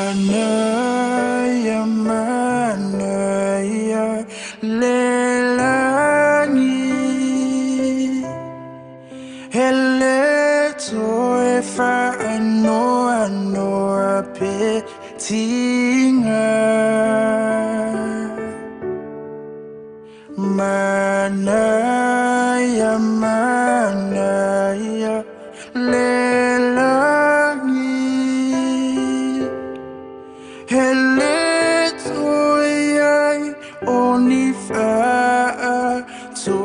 Manaya, manaya, lelani. Hele toe whaanoa noa pe tinga. Manaya, manaya, lelani. Hele toe ai o ni whaa to.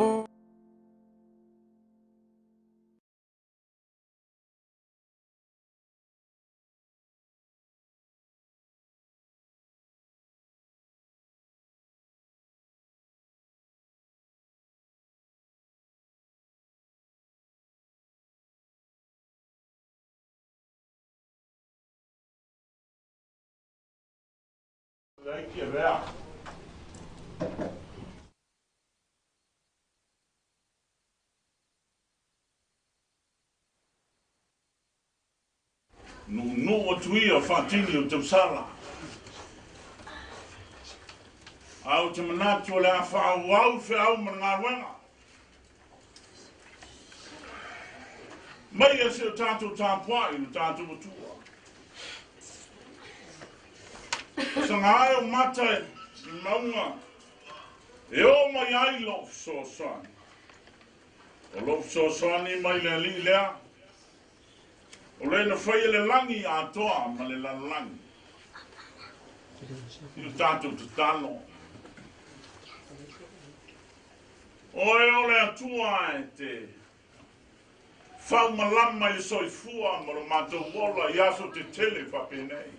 Nuunuu atu ia faatini o tausala. Ae ou te manatu o le a faaauau feau ma le galuega. Mai e si o tatou tapuai i lo tatou Atua. Saga ai ou mata i mauga e oo mai ai lou fesoasoani. O lou fesoasoani mai le Alii lea, o le na faia le lagi atoa ma le lalolagi. I lo tatou tatalo. Oe o le Atua e te faumalama i le soifua ma lo matou ola i aso tetele faapenei.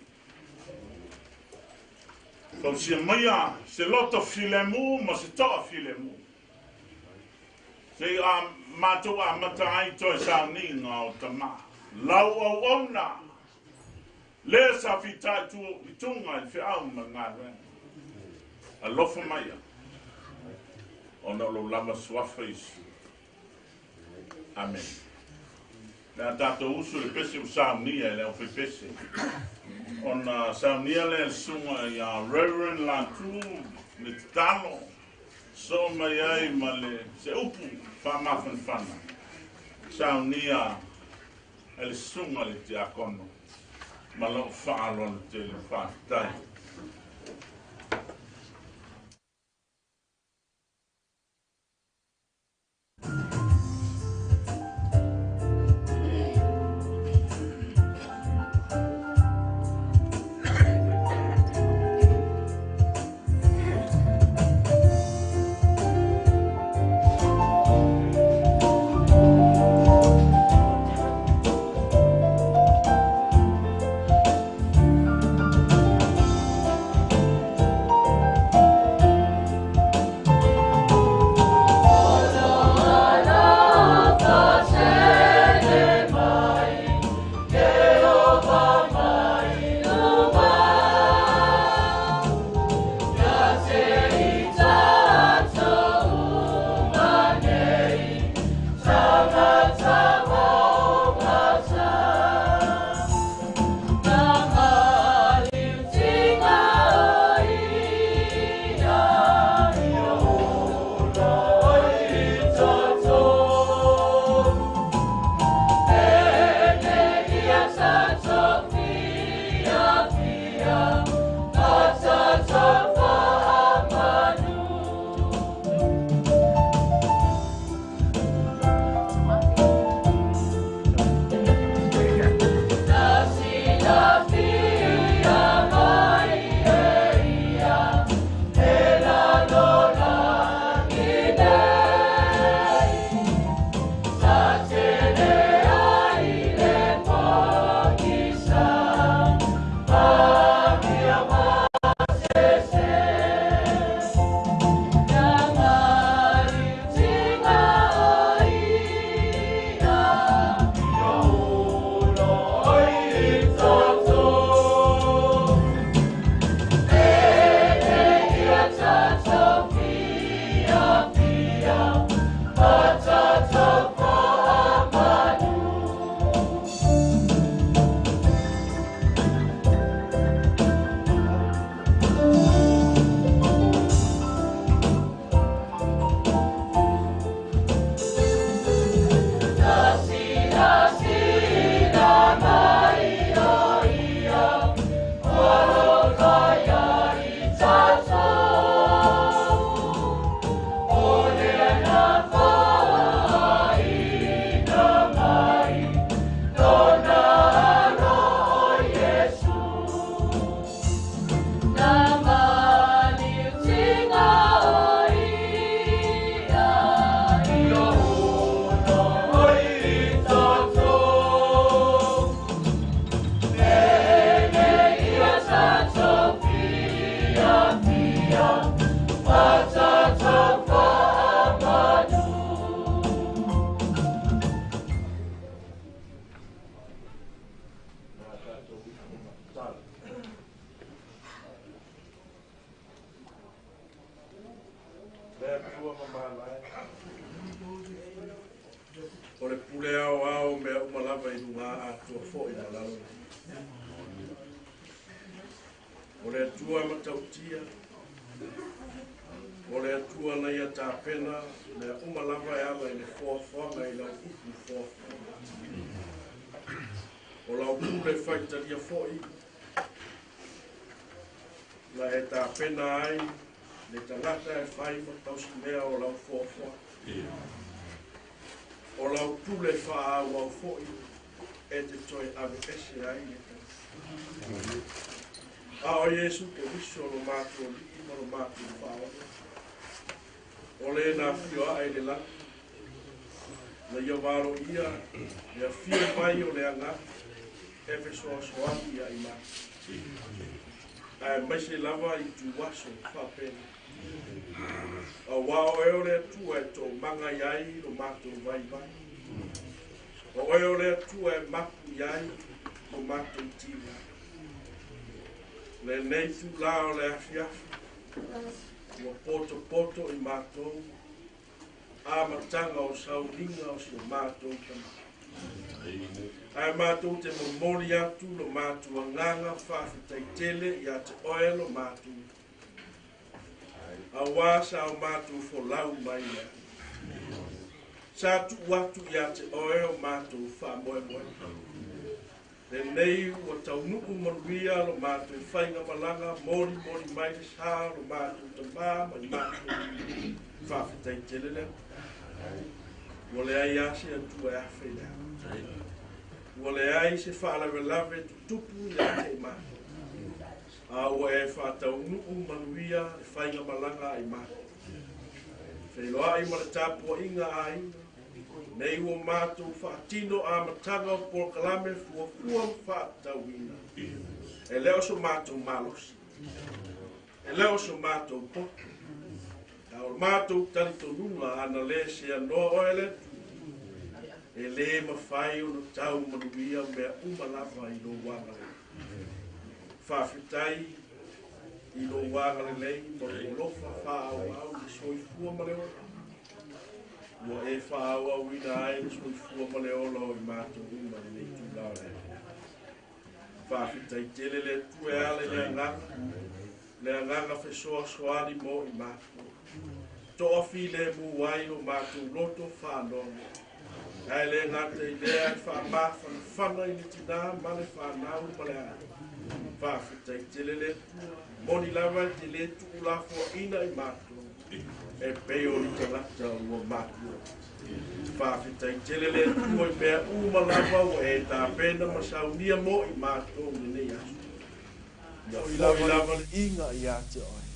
Tausia maia se loto filemu ma se toa filemu. Se i a matou amata ai toe sauniga o tama. Lau auauna le sa fitaitu i tuga i le feau ma le galuega. Alofa maia ona o lou lava suafa Iesu. Amene. Le a tatou usu i le pese ua saunia e le aufaipese. Ona saunia lea e le susuga ia Reverend Latu le tatalo soo mai ai ma le se upu faamafanafana saunia e le susuga i le tiakono ma lou faaaloalo tele. Faafetai. luga atoa fo'i ma lalolagi. O le Atua matautia, o le Atua na ia tapena mea uma lava e ala i le foafoaga i lau upu foafoaga. O lau pule faitalia fo'i na e tapena ai le tagata e fai ma tausimea o lau foafoaga. O lau pule faaauau fo'i e te toe aveese ai le tagata. A o Iesu Keriso lo matou Alii ma lo matou Faaola, o le na afio ae i le lagi, na ia valoia le afio mai o le Agaga e fesoasoani ia i matou. Aemaise lava i ituaso faapena. Auā o oe o le Atua e toomaga i ai lo matou vaivai. O oe o le Atua e mapu i ai lo matou tiga. Lenei itulā o le afiafi, ua potopoto i matou amataga o sauniga o si o matou tama. Ae matou te momoli atu lo matou agaga faafetai tele ia te oe lo matou. Auā sa o matou folau mai lea. Sa tuu atu ia te oe o matou faamoemoe. Lenei ua taunuu manuia lo matou faigamalaga molimoli mai le sa o lo matou tamā ma i matou. Faafetai tele lea. Ua leai lava se Atua e afe i le ava. Ua leai se faalavelave tutupu ia te i matou. A ua e faataunuu manuia le faigamalaga a i matou. Feiloai ma le tapuaiga a aiga, nei ua matou faatino amataga o polokalame fuafua ma faatatauina. E le o so matou malosi, e le o so matou poto, a o le matou talitonuga ana lē seanoa oe le Atua, e lē mafai ona tau manuia mea uma lava i lou agalelei. Faafetai i lou agalelei ma lou alofa faaauau i le soifua ma le ola. Ua e faaauauina ai le soifua ma le ola o i matou uma i lenei itulā o le afiafi. Faafetai tele le Atua e ala i le agaga fesoasoani mo i matou. Toafilemu ai o matou loto faanoanoa. Ae le gata i lea e faamafanafana i le tinā ma le fanau ma le aiga. Faafetai tele le Atua, moni lava e te lē tuulafoaina i matou, e pei o ni tagata ua matua. Faafetai tele le Atua i mea uma lava ua e tapena ma saunia mo i matou i lenei aso. Ia foi lava le viiga ia te oe,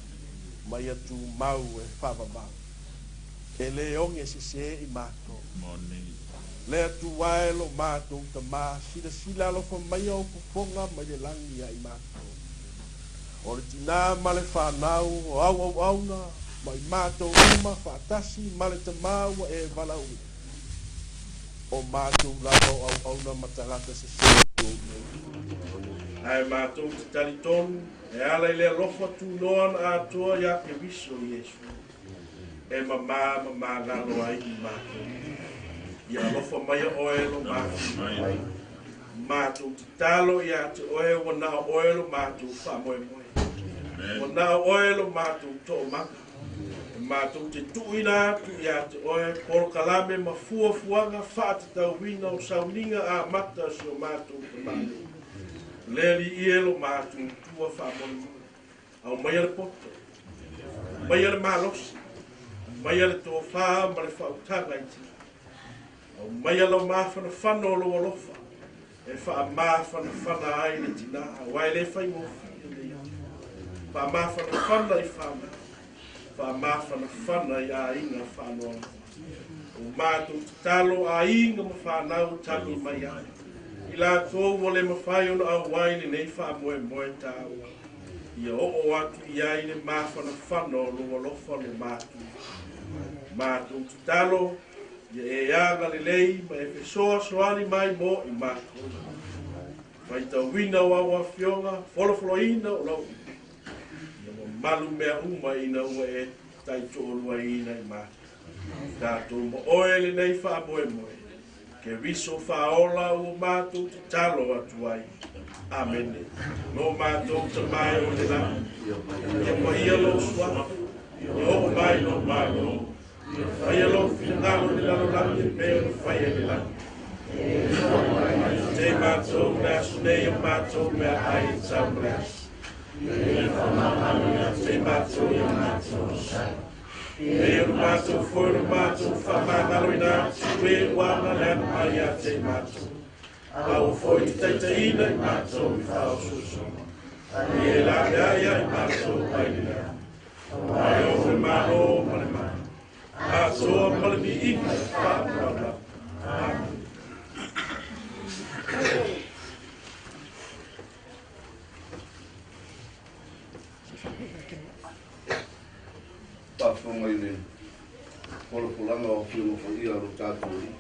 ma ia tumau e faavavau. E lē oge sesē i matou. Le Atua e lo matou Tamā, silasila alofa maia o fofoga mai le lagi ia i matou. O le tinā ma le fanau o au auauna ma i matou uma faatasi ma le tamā ua e valaauina. O matou lava o auauna ma tagata sesē i ou nei. Ae matou te talitonu e ala i le alofa tunoa na atoa ia Keriso Iesu, e mamā ma magalo ai i matou. Ia alofa maia oe lo matou. Matou tatalo ia te oe ua na o oe lo matou faamoemoe. Ua na o oe lo matou toomaga. E matou te tuuina atu ia te oe polokalame ma fuafuaga faatatauina o sauniga amata o si o matou tamalii. Le Alii e lo matou Atua faamolemole. Aumaia le poto, aumaia le malosi, aumaia le tofā ma le faautaga i tina. Aumaia lau mafanafana o lou alofa e faamafanafana ai le tinā, aua e le faigofie lenei atu. Faamafanafana i fanau, faamafanafana i aiga faanoanoa. O matou tatalo aiga ma fanau tagi mai ai. I latou ua le mafai ona auai lenei faamoemoe taua. Ia oo atu i ai le mafanafana o lou alofa lo matou. Matou tatalo, ia e agalelei ma e fesoasoani mai mo i matou. Faitauina o au afioga, folofoloina o lau upu. Ia mamalu mea uma ina ua e taitoaluaina i matou. Tatou ma oe lenei faamoemoe. Keriso faaola ua matou tatalo atu ai. Amene. Lo matou Tama e o i le lagi, ia paia lou suafa, ia oo mai lou Malo, ia faia lou finagalo i le lalolagi e pei ona faia i le lagi. Te matou le aso nei o matou meaai e tatau ma le aso. Te matou ia matou e o matou foi o matou faamagaloina atu e ua agaleaga mai ia te matou. Aua foi te taitaiina i matou i faaososoga. Ia la ia ia i matou mai le lagi. Ai o le Malo ma le mana. Atoa ma le viiga faapulapula. Amen. Faafofoga i le folafolaga o Afioga Paia a lo tatou Alii,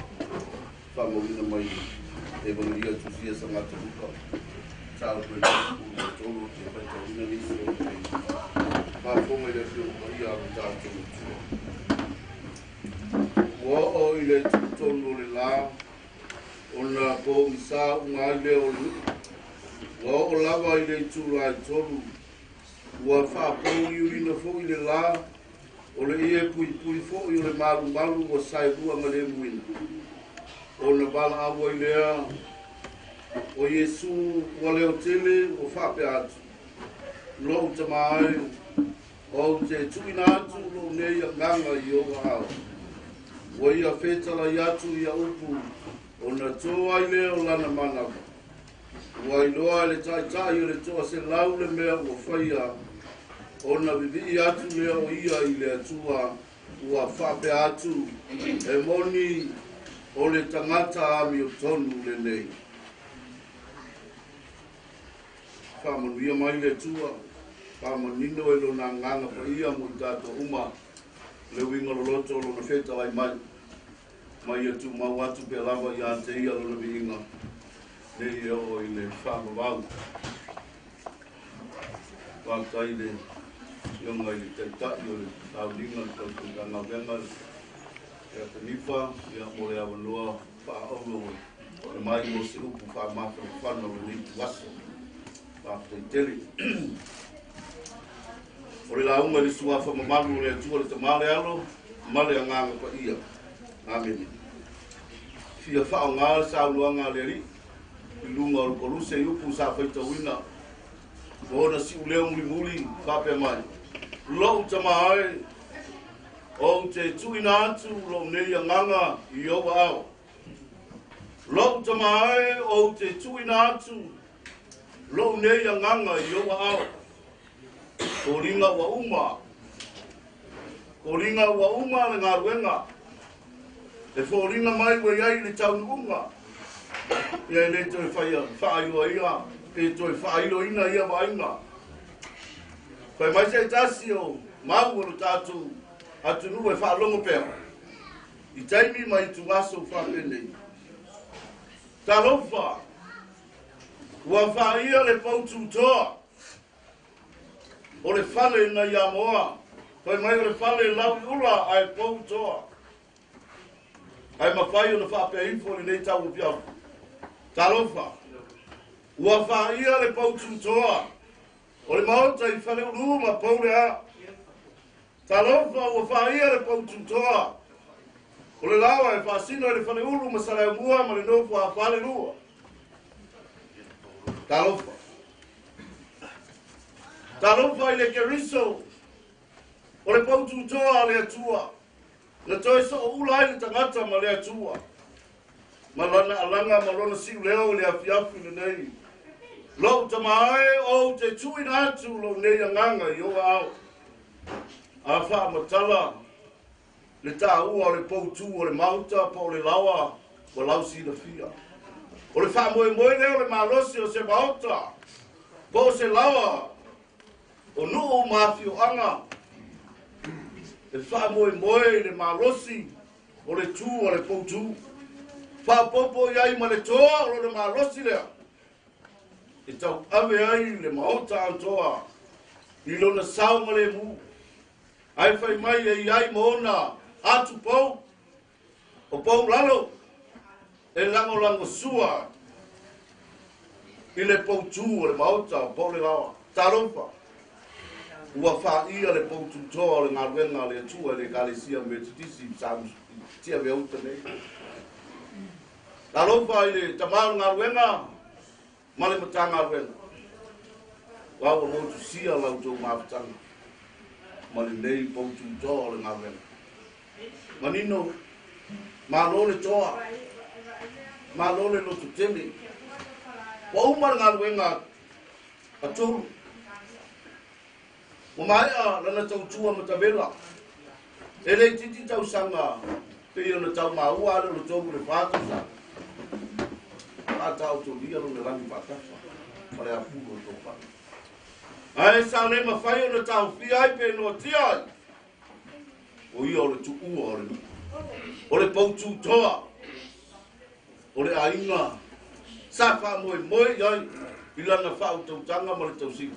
faamauina mai le Evagelia Tusia Sagata Luka, Mataupu e 23, ou te faitauina nisi o le faafofoga i le Afioga Paia a lo tatou Atua. Ua oo i le tutonu o le la, ona pogisa uga ai lea o le nuu. Ua oo lava i le itula e 3, ua faapouliuliina foi le la, o le ie puipui foi o le malumalu ua saelua ma lemuina. Ona valaau ai lea o Iesu ua leo tele ua faapea atu, Lou Tama e, ou te tuuina atu lou nei agaga i ou aao. Ua ia fetalai atu ia upu, ona to ai lea o lana manava. Ua iloa e le taitai o le 100 le mea ua faia, ona vivii atu lea o ia i le Atua, ua faapea atu, e moni o le tagata amiotonu lenei. Faamanuia mai le Atua, faamanino e lona agaga paia mo i tatou uma, le uiga loloto o lona fetalai mai, mai ia tumau atu pea lava ia te ia lona viiga, nei e oo i le faavavau. Faafetai i le Afioga i le Taitai o le Lauliga o le Tautugatagaluega ia Kanifa, ia mo le avanoa faaauuro e mai mo se upu faamafanafana o lenei ituaso. Faafetai tele. O le lauga i le suafa mamalu o le Atua le Tama le Alo ma le Agaga Paia. Amene. Fia faaaoga le saunoaga a le Alii i luga o le Koluse i upu sa faitauina ma ona siuleo mulimuli faapea mai, Lou Tama e, ou te tuuina atu lou nei agaga i ou aao. Lou Tama e, ou te tuuina atu lou nei agaga i ou aao. Foliga ua uma, foliga ua uma le galuega, e foliga mai ua i ai le taunuuga, ia e le toe faia faailoa ia, pe toe faailoina ia vaaiga. Fai mai se tasi o mau o lo tatou atunuu e faalogo pea, i taimi ma ituaso faapenei. Talofa, ua faaia le poututoa, o le fale nai Amoa, fai mai o le fale lau i ula ae pou toa. Ae mafai ona faapea ifo lenei tauafiafi. Talofa, ua faaia le poututoa, o le maota i Faleulu ma Poulea. Talofa, ua faaia le poututoa, o le laoa e faasino i le Faleulu ma Saleaumua ma le nofo a Falelua. Talofa. Talofa i le Keriso, o le poututoa a le Atua, na toe sooula ai le tagata ma le Atua, ma lana alaga ma lona siuleo i le afiafi lenei. Lou Tama e, ou te tuuina atu lou nei agaga i ou aao. A faamatala le taua o le poutu o le maota po o le laoa ua lausilafia. O le faamoemoe lea o le malosi o se maota po o se laoa o nuu ma afioaga e faamoemoe i le malosi o le tu o le poutu. Faaopoopo i ai ma le toa o lona malosi lea e tauave ai le maota atoa i lona sao ma le mu. Ae fai mai e i ai ma ona atu pou, o pou lalo, E lagolagosua i le poutū o le maota o Polegaoa. Talofa, ua fa'aia le poututoa o le galuega a le Atua i le Ekalesia Metotisi sa Tiaveuta nei. Talofa i le tamā o le galuega ma le Matagaluega, ua ua motusia la outou mafutaga ma lenei poututoa o le galuega. Manino, malo le toa, malo le lototele. Ua uma le galuega a tolu. Ua maea lana tautua matavela. E le itiiti tausaga pei ona taumaua a le o le 3 i le 4 tausaga. Faataotolia lona lagi faatafa ma le afulu o le tofaga. Ae sa le mafai ona taofia ai pe noatia ai. O ia o le tuua o le nuu. O le poututoa o le aiga sa faamoemoe i ai i lana faautautaga ma le tausiga.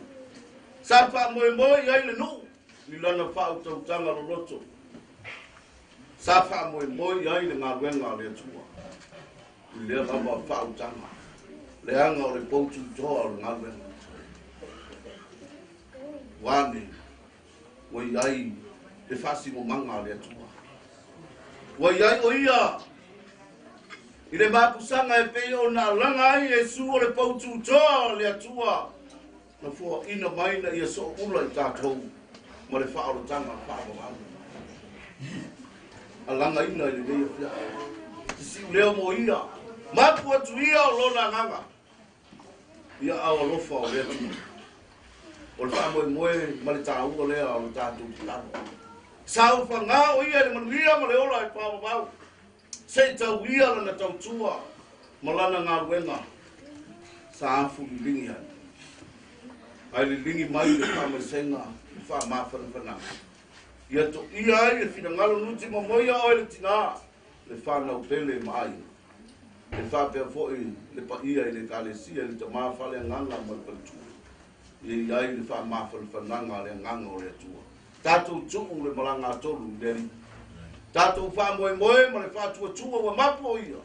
Sa faamoemoe i ai le nuu i lana faautautaga loloto. Sa faamoemoe i ai le galuega a le Atua i lea lava faautaga, leaga o le poututoa o le galuega. Ua ane, ua i ai le faasinomaga a le Atua. Ua i ai o ia i le mapusaga e pei ona alaga ai Iesu o le poututoa o le Atua na foaina mai na ia sooula i tatou ma le faaolataga faavavau. Alagaina i lenei afiafi. Sisiu leo mo ia, mapu atu ia o lona agaga. Ia ao alofa o le Atua. O le faamoemoe ma le taua lea o le tatou tatalo. Saofaga o ia i le manuia ma le ola e faavavau. Se i tau ia lana tautua ma lana galuega sa afu liligi ai. Ae liligi mai le faamaisega le faamafanafanaga. Ia toia ai le finagalo nuti momoia oe le tinā, le whanau pele ma aiga. E faapea foi le paia i le Ekalesia i le tamā faaleagaga ma le faletua. Ia i ai le faamafanafanaga a le agaga o le Atua. Tatou tuu le malagatolu i le Alii. Tatou faamoemoe ma le faatuatua ua mapu o ia.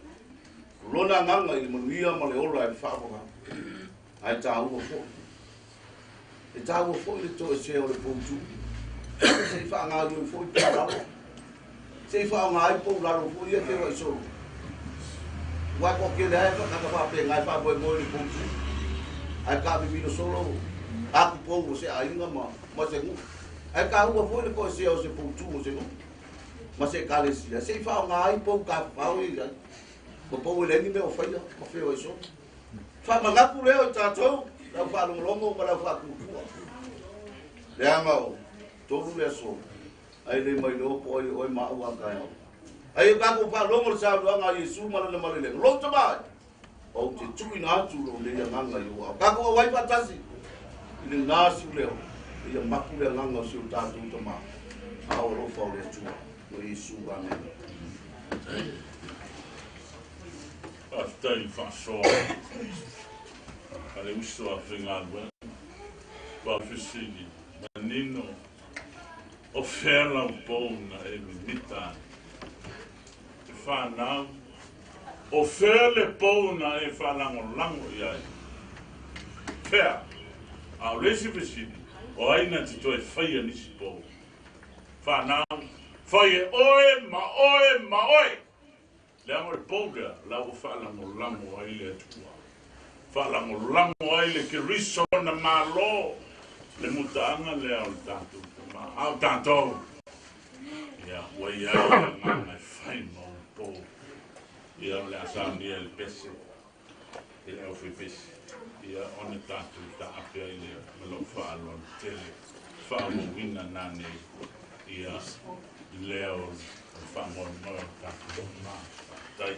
O lona agaga i le manuia ma le ola e faavavau. Ae taua foi. E taua foi le toesea o le poutu. Se i faagaioi foi pou lalo. Se i faaaoga ai pou lalo foi ia feuai solo. Aua toatele lava e tagata faapena e faamoemoe i le poutu. Ae taamimilo solo atu pou o se aiga ma se nuu. Ae taua foi le toesea o se poutu o se nuu ma se ekalesia. Se i faaaoga ai pou tafafao ia i ai. Ma pou e leai ni mea o faia ma feuai solo. Faamanatu lea o i tatou, lau faalogologo ma lau faatuatua. Leaga o 3 le aso, ae le mai loa po ai oe ma au a taeao. Ai o tatou faalogo le saunoaga a Iesu ma lana malelega. Lou tama ai, ou te tuuina atu lou nei agaga i ou ao. Tatou auai faatasi i lena siuleo, ia mapu le agaga o si o tatou tama. Ao alofa o le Atua, o Iesu. Amene. Faafetai i le faasoa a le uso a faigaluega. Ua fesili manino o fea lau pou na e mimita ai. E whanau, o fea le pou na e whaalangolago i ai. Fea, a o le isi fesili, o ai na te toe faia nisi pou. Whanau, fai e oe ma oe ma oe. Leaga o le pou lea, la ua faalagolago ai le Atua. Faalagolago ai le Keriso na malo le mutaaga lea o le tatou tamā. A o tatou, ia, ua i ai le agaga e fai ma ou pou. Ia, o le a saunia i le pese, i le aufaipese, ia, ona tatou taape ai lea ma lou faaaloalo tele, faaauauina nanei, ia, lea o le faamoemoe o le tatou tamā. Faafetai.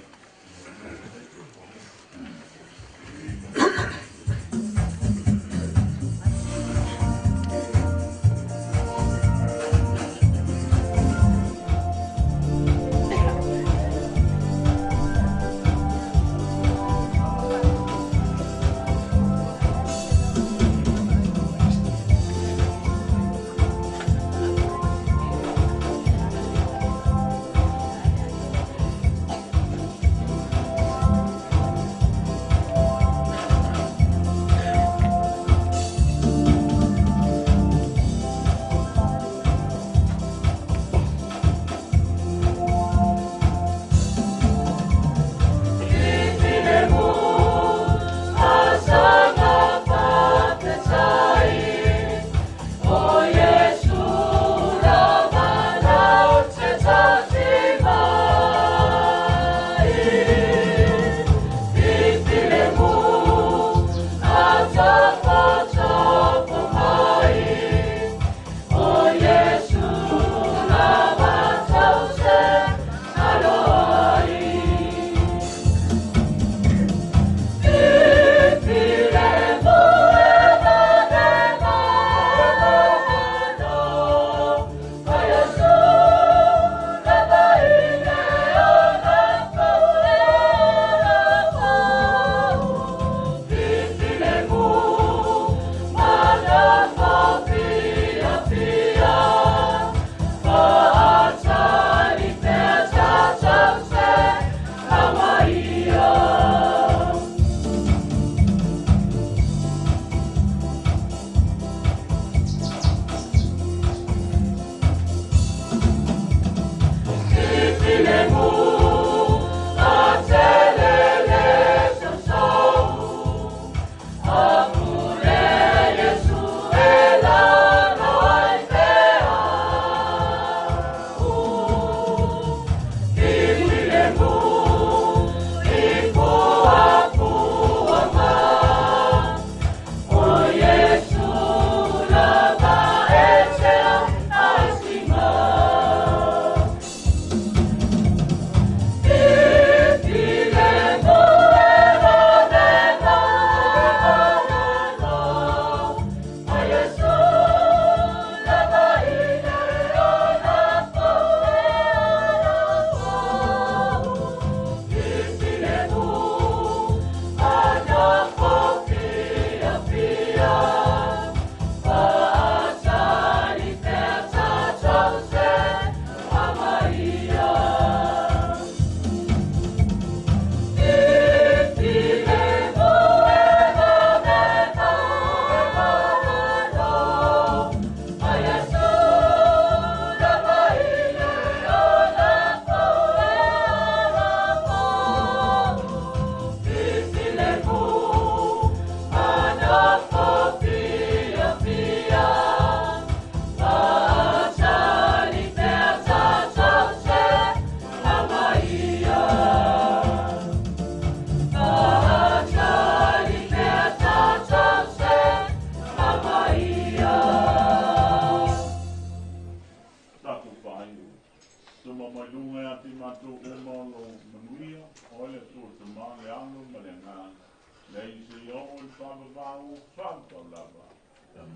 Oo i faavavau fautau lava.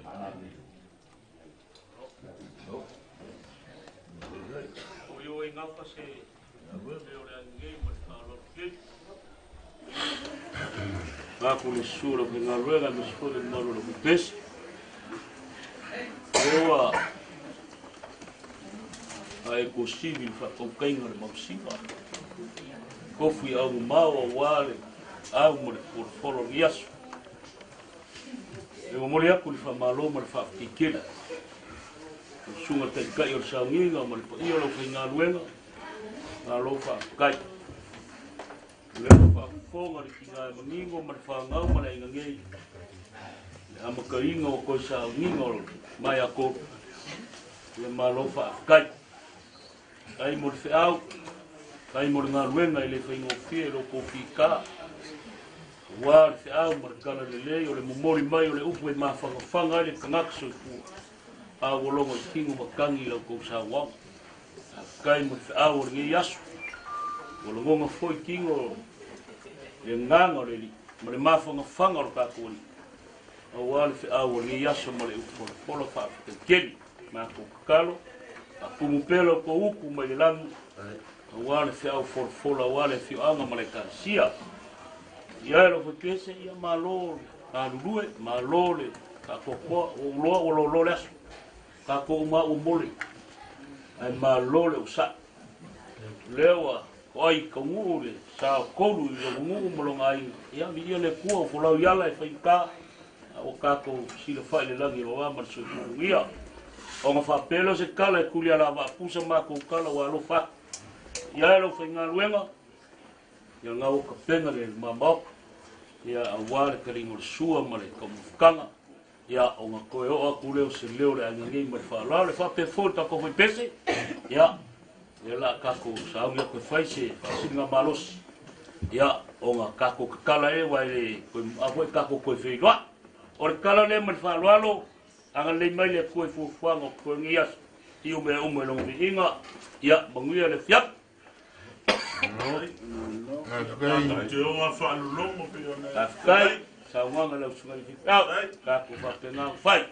Amene. O io e gafa se leo le agigei ma le faaaloalo tele. Vaku le susu o le aufaigaluega aemaise foi le mamalu o le aufaipeese. Lea ua faaekosivi le faatautaiga o le mausiga. Tofu i aumamao aua le au ma le folafolo o lenei aso. E momoli atu le faamalo ma le faafetai tele. Lau Susuga i le Taitai o le Sauniga ma le paia o le aufaigaluega, malo faafetai. O lea ua faafofoga le tina e manino ma le fanau ma le aiga nei, le amataina o toe sauniga o mai a tolu. Ia malo faafetai. Faafetai mo le feau, faafetai mo le galuega e le faigofie i lo outou fita. Aua le feau ma le tala lelei o le momoli mai o le upu e mafanafana ai le tagata soifua, a ua logo i tino matagi i la outou saunoaga. Faafetai mo le feau o lenei aso. Ua lagona foi tino le agaga o le Alii ma le mafanafana o le tatou Alii aua le feau o lenei aso ma le upu folafola. Faafetai tele. Matou tatalo, faatumu pea la outou utu mai le lagi aua le feau folafola aua le afioaga ma le Ekalesia. Ia e lau faipese, ia malo le galulue, malo le faatoatoa, ua ou iloa ua loaloa le aso, tatou uma lava ua mole, ae malo le onosai. O lea ua toai taunuu le sa o Tolu i lona nuu ma lona aiga, ia viia le Atua ua folau i ala e faigata, a ua tatou silafai i le lagi o loa ma le soifua manuia. Ona faapea lea o se tala e tuli ala vaapusa matou tala ua alofa atu. Ia e lau faigaluega, ia na ua tapena le mamaoka, ia aua le taliga o le sua ma le taumafataga, ia ona toe oo atu lea o se leo o le aiga nei ma le faaaloalo. E faapea foi le tatou faipese, ia lea o le a tatou sauni atu e fai se faasiliga malosi, ia ona tatou tatala e aua e le toe a foi tatou toe feiloai. O le tala lea ma le faaaloalo, agalelei mai le Atua i fuafuaga o totoe lenei aso, i mea uma i lona viiga, ia manuia le afiafi. Faafetai saunoaga lau susuga i le Faifeau, tatou faapena ona fai.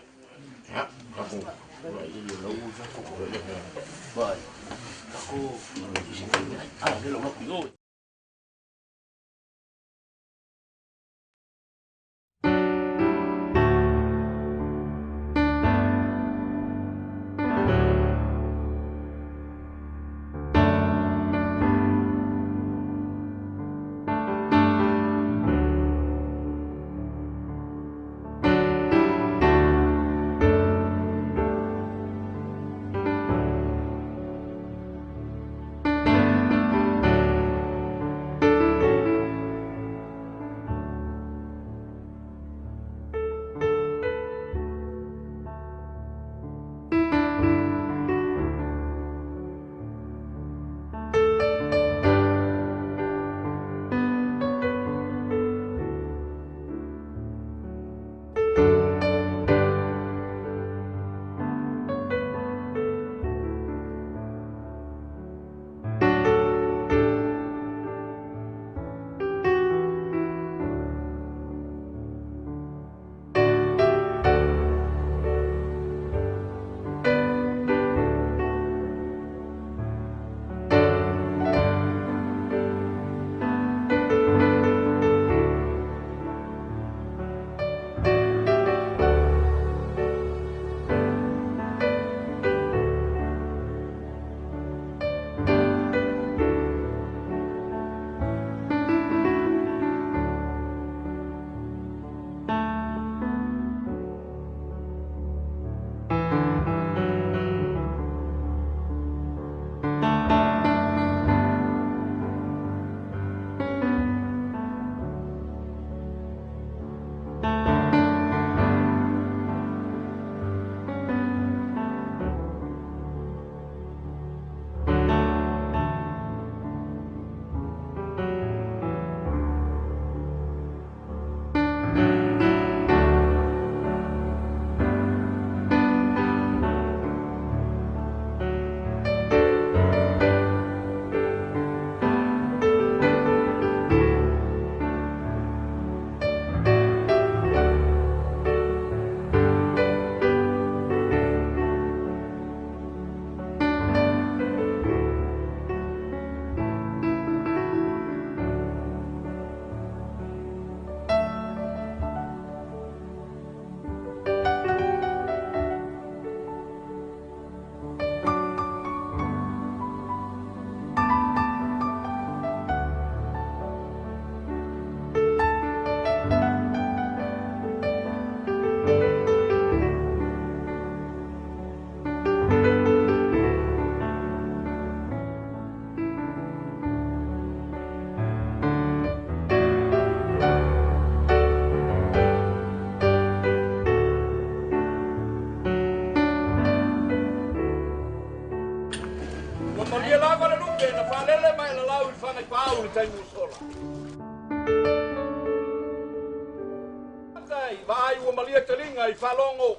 Vaai ua malia taliga i faalogo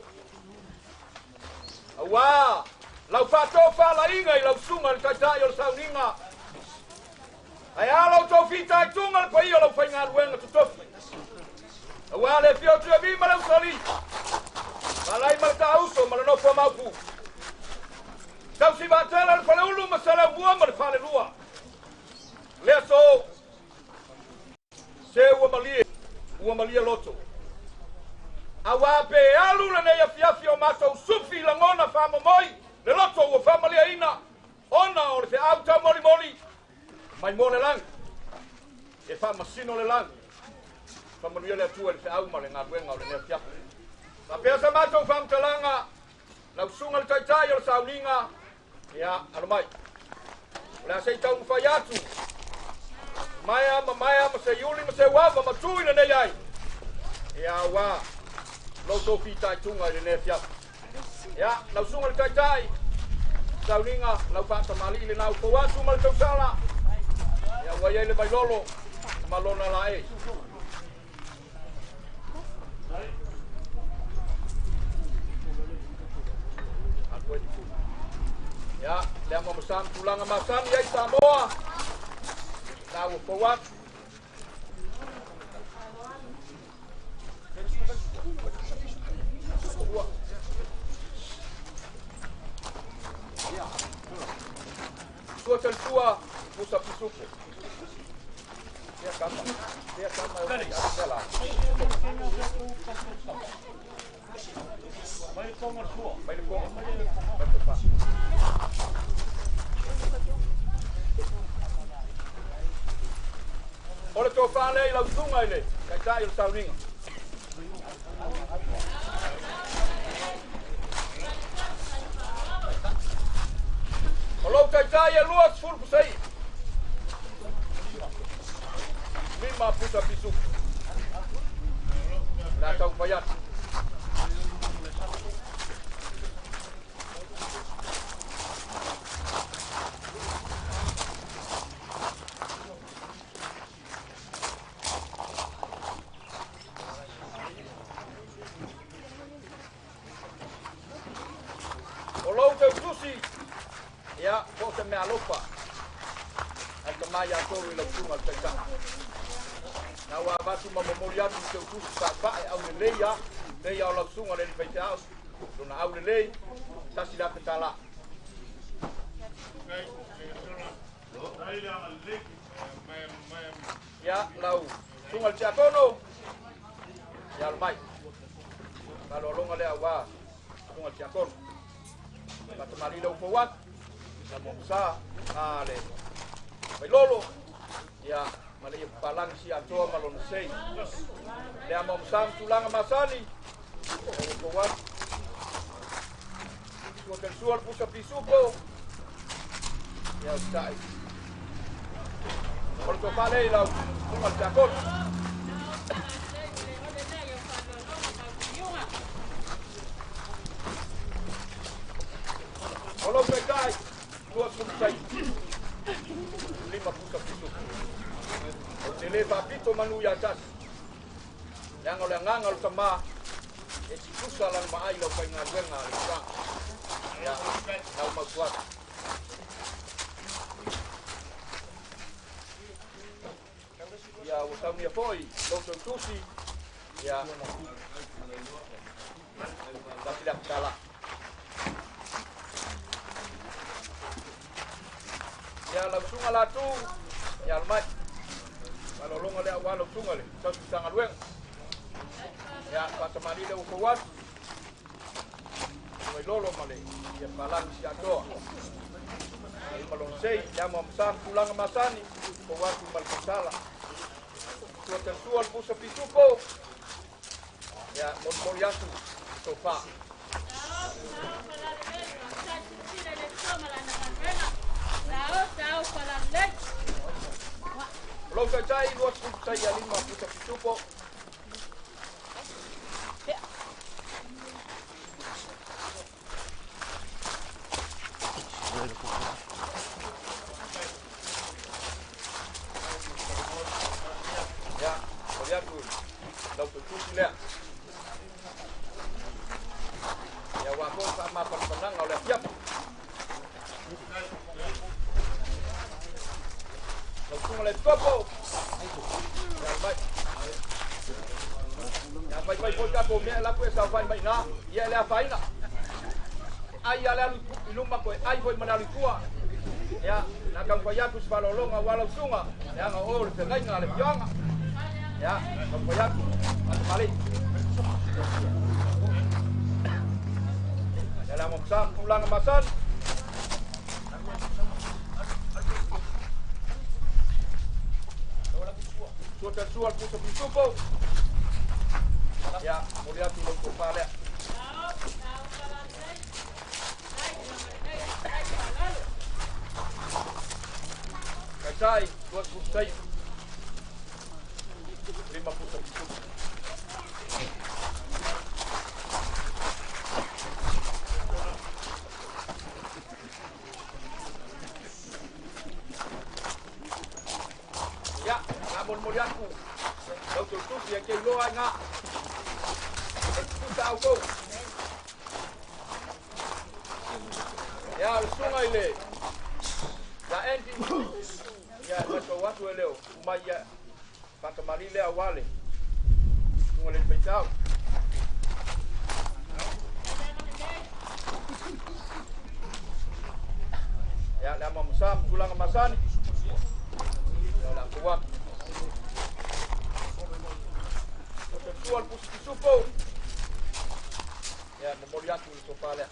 auā lau faatofalaiga i lau suga le taitai o le sauniga ae a lau tou fitaituga le paia o lau faigaluega totofi auā le afio Tuiavi ma le usali falai ma le taauso ma le nofo a maupu tausi vaatele le faleulu ma saleaumua ma le falelua le aso se ua malie ua malie loto auā pe alu lenei afiafi o matou sufi lagona faamomoi le loto ua faamaliaina ona o le feau taumolimoli mai mo le lagi e faamasino le lagi faamanuia le Atua i le feau ma le galuega o lenei afiafi faapea sa matou faamatalaga lau suga le taitai o le sauniga ia alo mai o le a sei taumafai atu maea ma maea ma se iuli ma se uava ma tu i lenei ai ia auā lou tou fitaituga i lenei afiafi ia lau suga le taitai sauniga lau faatamalii lenā ufou atu ma le tausala ia ua iai le vailolo ma lona laei. Ia lea ma masam tulaga masani ai Samoa na ua fou atu. Sua talitua pusa pisupo. Ia kama, ia kama ia la. Mai le konga sua. Mai le konga. Mai le pa. O le tofā lea i lau suga i le taitai o le sauniga. O lou taitai e 20 pusai. 5 pusa pisuku. La tau fai atu. O lou tautusi ia po se mea alofa ai ka mai atoru i lau suga le taitai. Na ua avatu ma momoli atu i tautusi faafae au lelei a leia o lau suga le faifeao lona au lelei tasi le afe tālā. Ia lau suga le tiakono ia alo mai malologa lea auā suga le tiakono fatamali le ufou atu na momosa a le vailolo ia ma le ia papalagi si atoa ma lona sei lea momosa ma tulaga masani ufou atu sua telisua le pusa pisupo ia usa'i o le tofā lea i lau suga le tiakono. O lou taitai 20 sai 5 pusa pisupo. O te lē faapito manu iā tasi leaga o le agaga o le tamā e titusa lana maai lau faigaluega a le tulaga ia lau mautu atu. Ia ua saunia foi lou tautusi ia tasi le afatalā. Ia lau suga latu ia alo mai malologa lea auā lau suga le tausi ia faatamali le ua fou atu vailolo ma le ia palagi si atoa ia ma lona sei lea moamasā ma tulaga masani fou atu ma le tausala sua talisua le pusa pisupo ia molimoli atu tofā. O lou taitai 20 sai ia 5 pusa pisupo. atu. Ia ua foi faamafanafanaga o le afiafi. Lau susuga le Epikopo, ia mai. Ia faifai foi tatou mea e lapu e saofai mai ina, ia e le afaina. Ai a le alu i luma koe ai foi ma le alu i tua. Ia, na taumafai atu se faaaloaloga aua lau susuga, leaga o oe o le feagaiga a le afioaga. Ia, taumafai atu, faatamalii. Ia le amamasa ma tulaga masani. Sua talasua le pusa pisupo. Ia, momoli atu lau tofa lea. Taitai, 20 tai. 5 pusa pisupo. Ia, na molimoli atu lau tautusi e te iloa ai ngā. E tutusa au tou. Ia, o le susuga i le ia Andy. Ia, e matau atu e leo umai ia whakamali lea wale. Susuga le faitau. Ia, le ama masa, tulaga masani. Ia, o le afu atu. O te tua le pusi pisupo. Ia, momoli atu le tofa lea.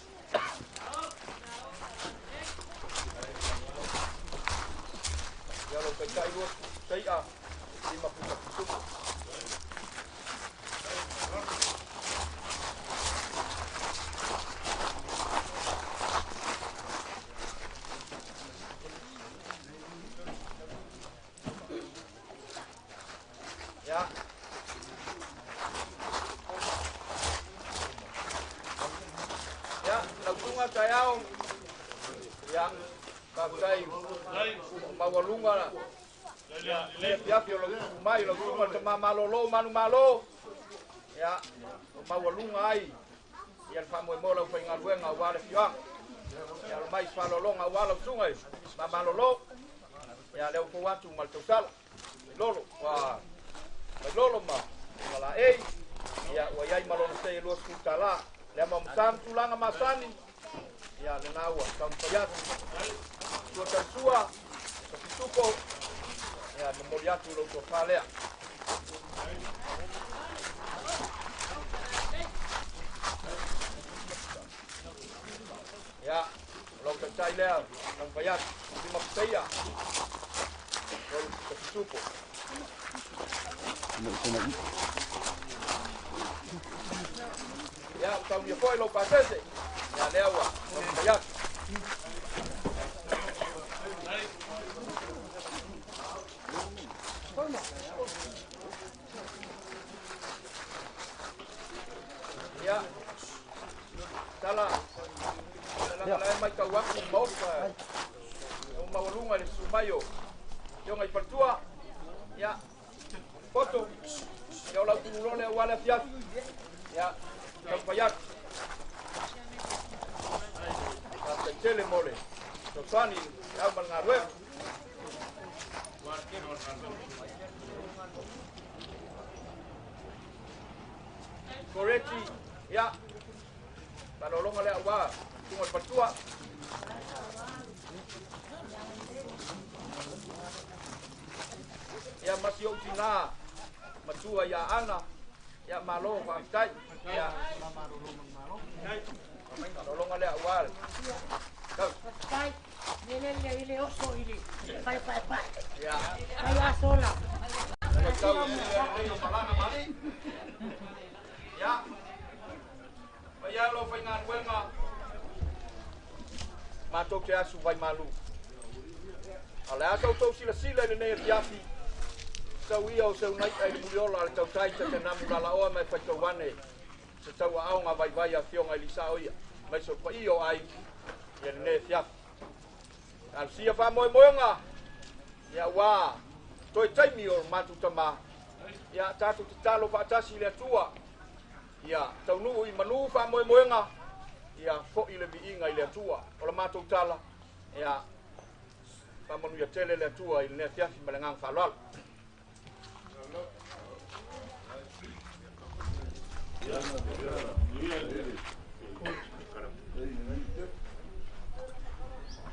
Ia, lo taitai lua tai'a, 5 pusa pisupo. Ia. Ia, lau susuga taeao. Ia, faafetai maualuga la. Ia, le afiafi o lau tupu mai, lau susuga le tama malolo, manu malo. Ia, o maualuga ai. Ia le faamoemoe lau faigaluega aua le afioaga. Ia, alo mai se faaaloaloga aua lau susuga i tama malolo. Ia, lea ua fou atu ma le tausala. Lolo, ua mai lolo ma laei. Ia, ua iai ma lona sei e 20 tala. Lea ma masa ma tulaga masani. Ia, lena ua taumafai atu. Sua talasua, sa pisupo. Ia, momoli atu lau tofa lea. Ia, o lau taitai lea, taumafai atu. 5 pusaia. 3 sa pisupo. Ia, o taunia foi lau pasese. Ia, lea ua taumafai atu. Ia, tala, tala la mai tau atu maofa. O maualuga le susu mai o Afioga i Faletua. Ia, poto. Ia, o lau tululo lea ua le afiafi. Ia, taumafai atu. Faafetai tele mo le fesoasoani le au ma le galuega. Koreti, ia, faaaloaloga lea aua susuga le Faletua. Ia, masi ou tina matua ia Ana. Ia, malo, faafetai. Ia, faaaloaloga lea aua le tau. Faafetai. Lele ile oso ile pai pai pai. Ia. Pai asola. Tau le o malaga mali. Ia. Pai alo faigaluega. Matou te asu vai malu. A le a tou silasila i lenei afiafi. Sau ia o seu nai ai le muliola le tautai te te namu lalaoa mai faitauane. Se tau aoga vaivai a fioga i lisa o ia. Mai so paia o ai ia lenei afiafi. Alusia faamoemoega. Ia ua toe taimi o matou tamā. Ia tatou tatalo faatasi i le Atua. Ia taunuu i manu faamoemoega, ia fo'i le viiga i le Atua. O le matou tala, ia faamanuia tele le Atua i lenei afiafi ma le agaga faaaloalo.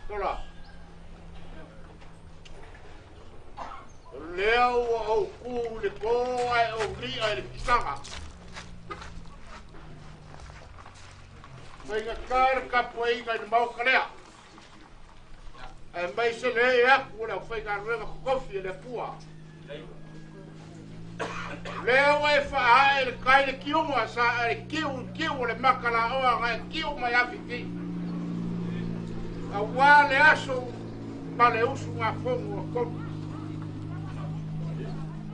Tola. O lea ua ou ku le kō ai o lia i le pisaga. Whainga kāra kapua inga i le mauka lea. Ai mai se le e aku o le au whainga ruenga kokofi e le pua. Lea ua e whaae le kai le kiunga sa e kiu kiu o le makala oa ngai kiu mai awhiti. A wā le aso ma le usu ngā fongu a konu.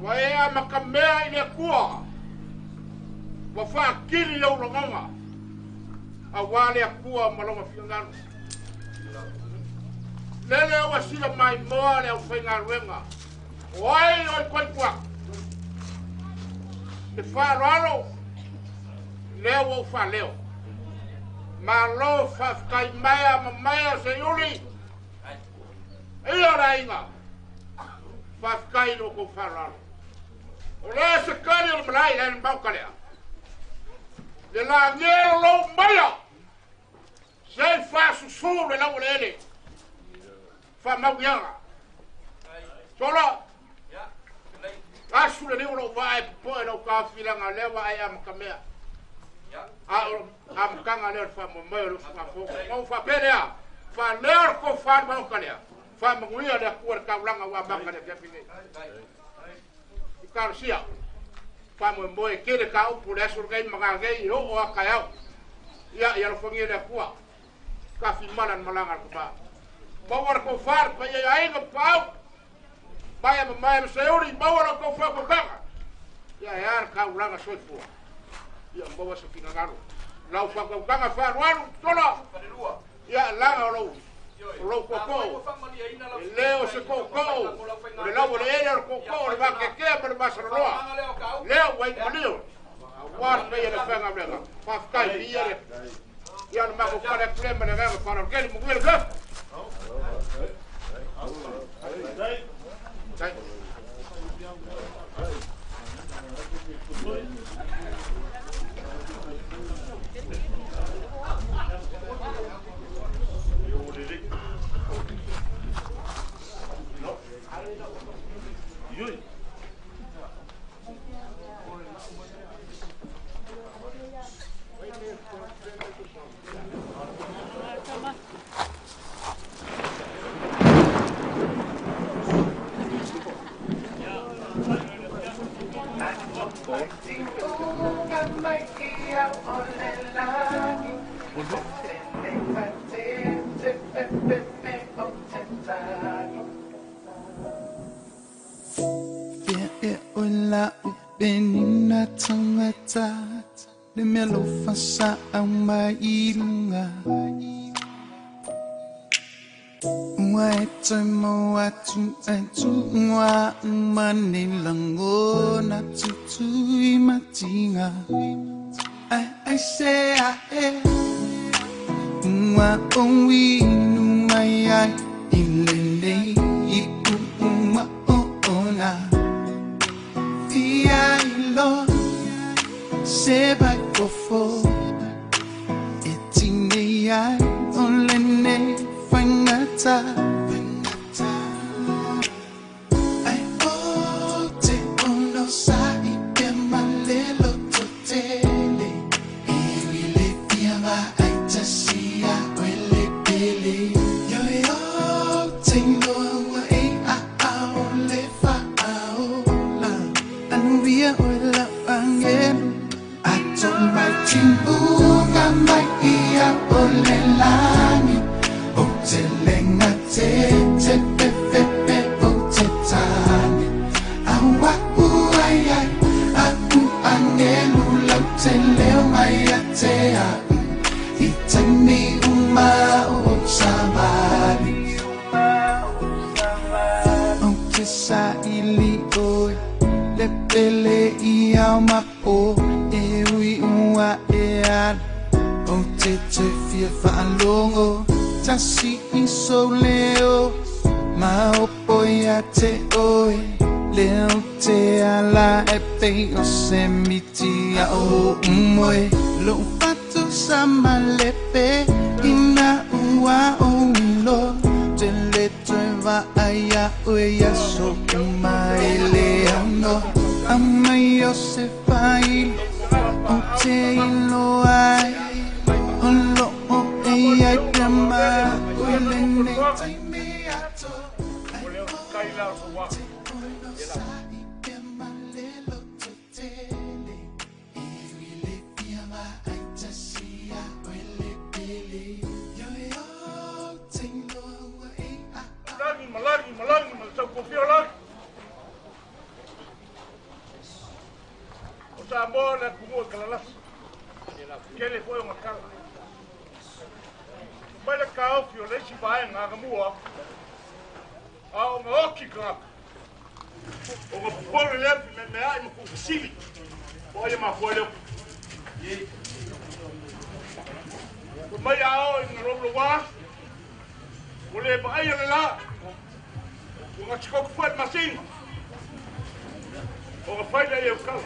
Ua e a makamea i le kua. Ua whaakiri le ulangonga. A wā le akua malonga whiangalu. Lele ua sila mai moa le au whainga ruenga. O ai oi koi kua. Le wharoaro, lea ua whaleo. Malo whawhikai maia ma maia se uri. Ia la inga. Whawhikai no ko wharoaro. O lea se kari o le malai le mauka lea. Le la ngelo lou maia. Se whasusu le lau le ele. Whamauianga. Sola. Asu le leo lau vae poe lau kawhilanga lea vae a makamea. A o a makanga lea wha mo mai o le wha Mau wha pere a. Wha leo ko wha mauka lea. Wha manguia lea kua le kaulanga wa maka lea kia pine. I karusia. Wha mo moe kere ka upu le asu rei mga rei o o a kai au. Ia ia lo whangia lea kua. Ka whimala malanga ko ba. Maua ko wha pa ia ainga pau. Mai ma mai ma seuri maua lo ko wha ko kanga. Ia e ara ka ulanga soifua. Ia maua se finagalo. Lau wha ko kanga wha ruaru tola. Ia langa o lou. O lou koko. E leo se koko. O le lau o le ele o le koko o le makekea ma le masaraloa. Leo wai malio. A wā le le whenga mlega. Whawhikai ia le. Ia le mako pale kule ma le renga whana. Keli mungu le le. Tai. Benina tangata le melo fasa au mai ilunga ua e toi mo atu e tuua mane langona tutui matinga ai ai se a e ua o inu mai ai i lenei i uma o ona fia ilo se vai kofo e tine ai o lene whangata ai o te ono sa i pe malelo totele e wile pia ma ai tasia o le pele yo yo te loa e a a o le fa a o la anuia o la angelu ato mai timbunga mai ia o le lani o te lenga te te pe pe pe o te tane aua u ai ai a u angelu lau te leo mai a te a i taimi uma o sabali o te sa ili oi le pele i au mapo e ui ua e ala O te te fia whaalongo Tasi i so leo Ma opo ia te oe Leo te ala e pei o se miti a o umoe Lo fatu sa malepe Ina ua o ilo Te le toe vaa ia oe ia so uma e le ano Amai o se whailo O te ilo ai O lo o e ai pia ma Ue lene taimi ato O le kai la o wa. Te ono sa i pia ma le loto tele I le pia ma ai tasi a oe le pele Yo e o te iloa ua e a Lagi malagi malagi ma tau kofia lagi. O sa mo na kumu e kalalasi. Kele foi o ngakala. Mai le kaofi o le isi vaenga agamua. A o nga oki kangaka. O nga pupole le api me mea ai ma kufasili. O ai ma fua leo. O mai a o i nga lomlo wā. O le pa ai le la. O nga tikoku fua le masina. O nga whaila i au kala.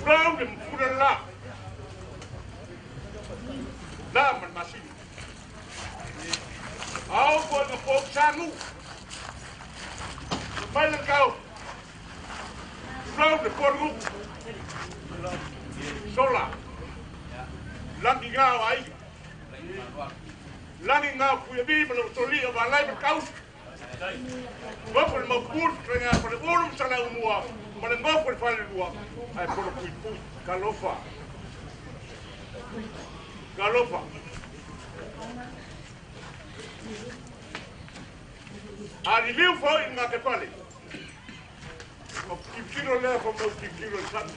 Rau le mpura le la. La ma le masina. Ao ko nga pōk sangu. Mai le kau. Rau le pōrgu. Sola. Langi ngā o ai. Langi ngā kuia mi ma le utoli o walai ma kau. Ngofo le maupur, krenga pa le ulu msala umua, ma le ngofo le whale lua, ai polo pui pui, kalofa. Kalofa. A li liu fo i ngā te pale. Ma kikiro lea fo mau kikiro i sami.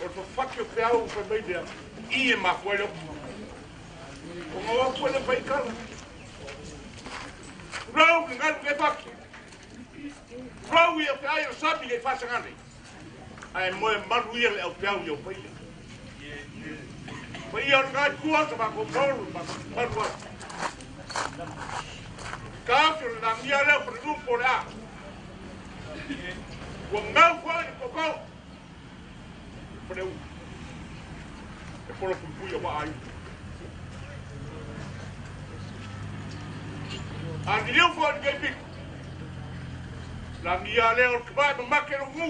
O le whawhaki o te au whai mai lea, i e mafua leo. O ngā wapua le whai kala. Rau le ngalu ke paki. Rau i o te ai o sami ke whasangane. Ai moe maru ia le au te au i o paia. Paia o le ngai kua sa mako paulu, mako palu au. Ka awhi o le nangia leo pa le lumpo le a. Ua ngau fua i le koko. Pa le u. E polo pupui o waa ai. A ni leo fua i le kei Langia leo le kabai ma make lo ngu.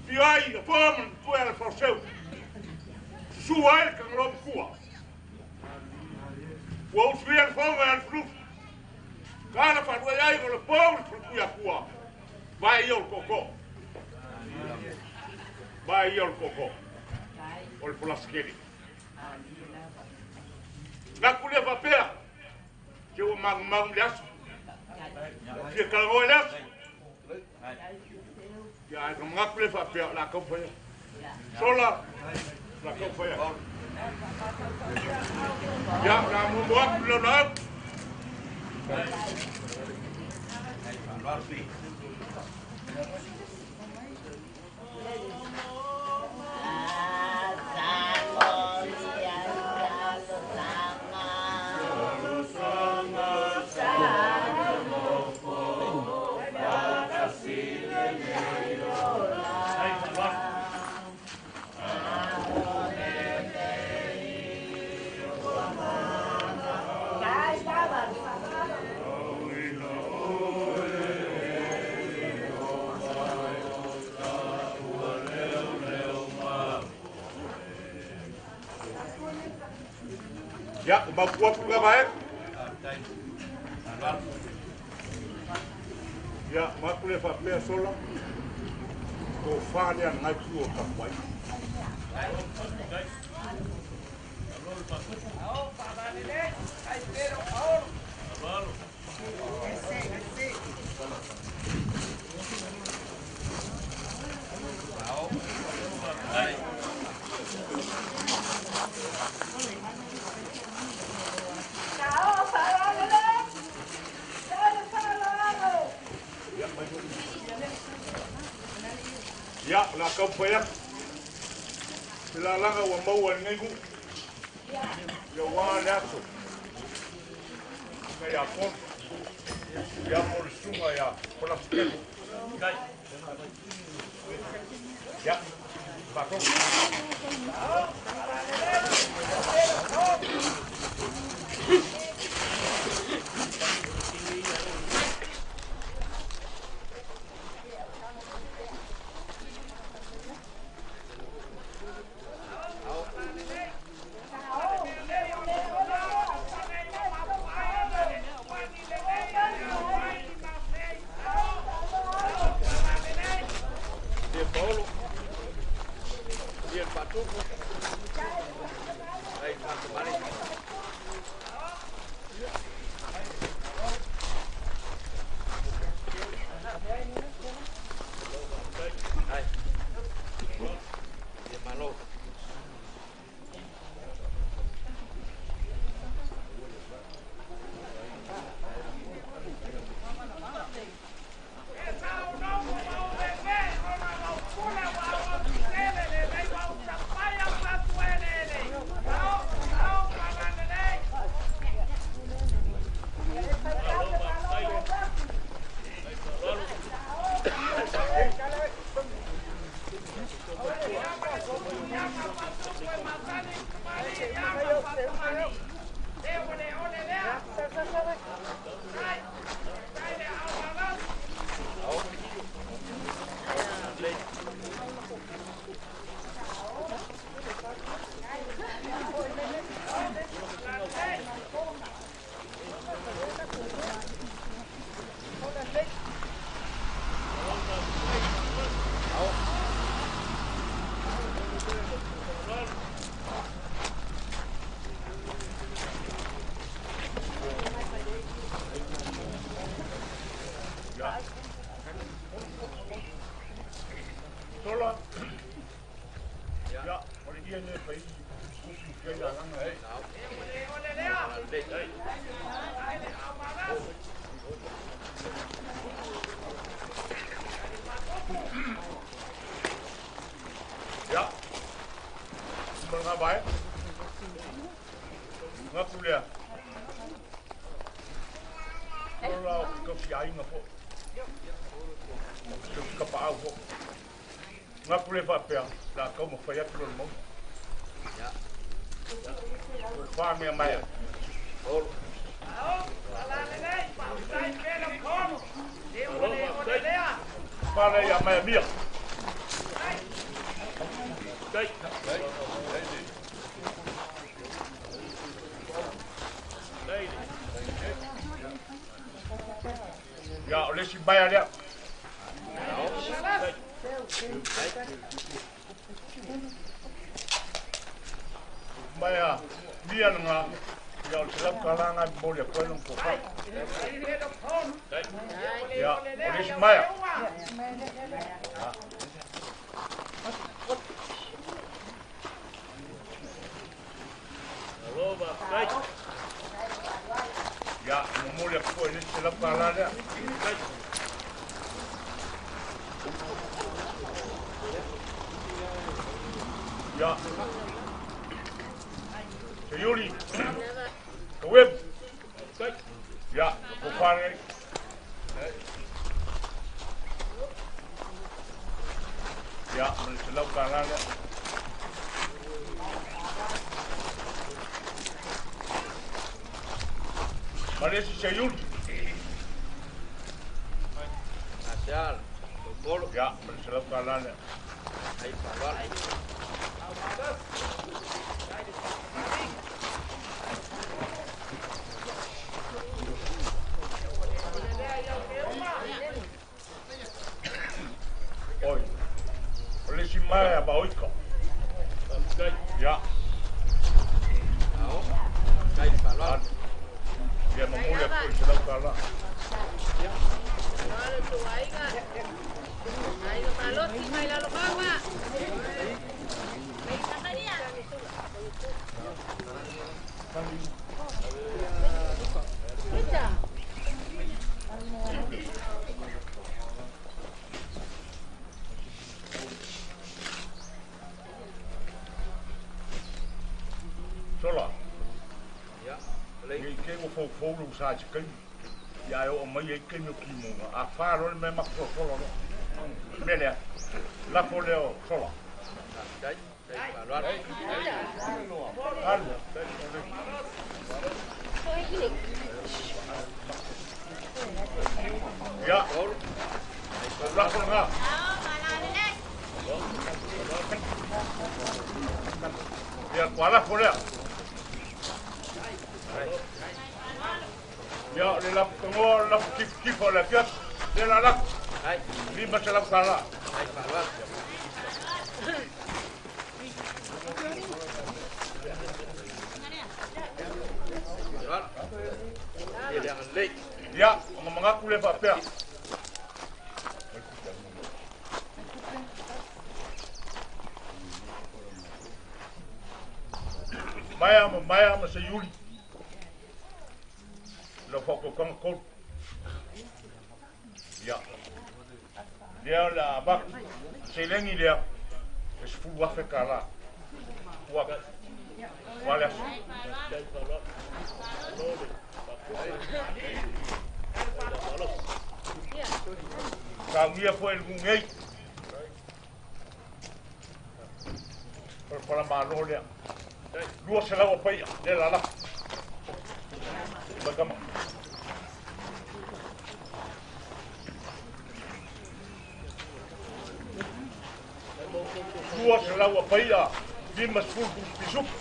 Fio ai a pōma na kua le whauseu. Susu ai le kangalo kua. Ua usuia le whaunga le flufu. Kāna whanua ai o le pō le pulupui a kua. Vai ia o le koko. Vai ia o le koko. O le polasikeli. Ngaku lea wapea. Ke ua mangu mangu le aso. Fia kalangoe le aso. Ia ai ka ngaku lea wapea la kau whaia. Sola la kau whaia. Ia la mumu aku leo na au. Ia, o mapua pula mai. Ia, maku le whapea sola. Tō whālea ngai pū o tapuai. Ia, o le a taumafai atu. Se lalaga ua maua i lenei nuu. Ia ua le aso. Ia Fono. Ia mo le susuga ia Folasetele. Ia, faatonu. Ia Paolo. Ia le Faatupu. Ai Fatamale. Ai. Ia Malo. Ia. Tola. Ia, o le ia nei fai usi fia lalaga e. Ia. Malaga vai. Ngapu lea. Tola o ke kausi aiga foʻi. O ke kausi kapaʻau foʻi. Ngapu le faapea, la kau ma fai atu lo le mauga. O wha mea mai. Wha lei a mai mia. Ia, o le isi mai a lea. Mai a mia nga ia o le lau kalanga i moli a koe long kofa. Ia, o le isi mai a. Ia, momoli a koe le isi lau kalanga lea. Ia. Se Yuli. Ka web. Ia, ko whare. Ia, ma le lau kalanga lea. Ma le isi se Yuli. Asial. Polo. Ia, ma le lau kalanga lea. Ai Faaloalo. Oi. O le isi mai a Baoika. Ia. Ao. Ai Faaloalo. Ia, mamuli a koe i se lau kalanga. te ua foufou le usa i se kaimi. Ia ae oo mai ai kaimi o timuga. A fa loa le mea matou solasola loa. O le mea lea, lafo lea o sola. Alu. Ia, o lafo lena. Ia, ua lafo lea. Ia, o le lafo tagoa o le lafo tifatifa o le afiafi. Lea la lafo. $500. Ia, o manatu le faapea. Maea ma maea ma se iuli. Lau faatautaga tolu. Ia. Lea o le a avatu. Seleni lea. E $10,000. Ua. Ua le aso. Saunia foi le gugei. Palapala malo lea. 200 o paia. Lea la lafo. Mai kama. 200 o paia. 50 pisupu.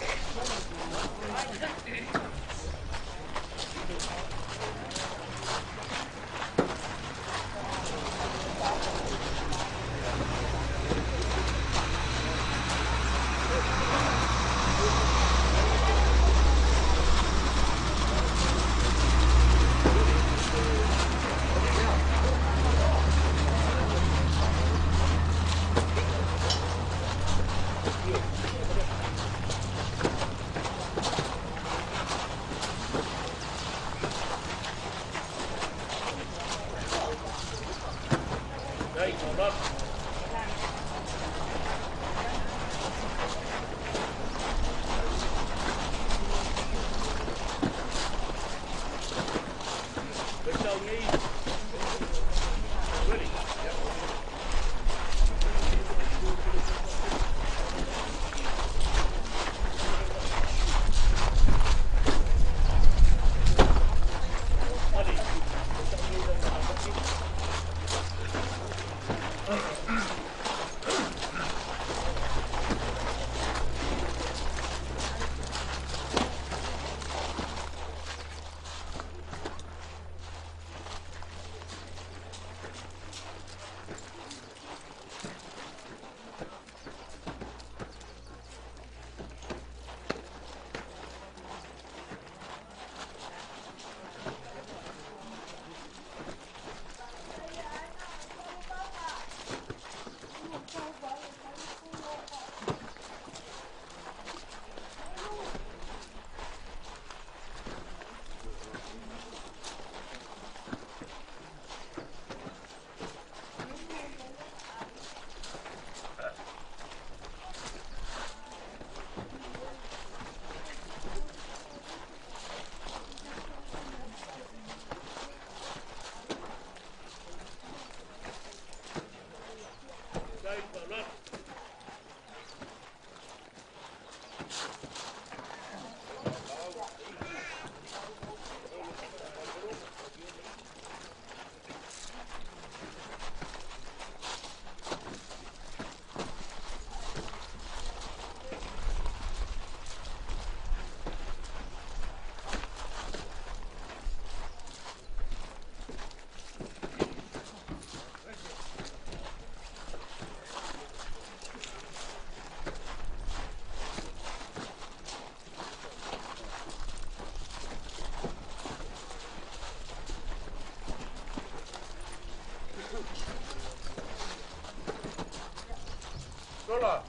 Sola.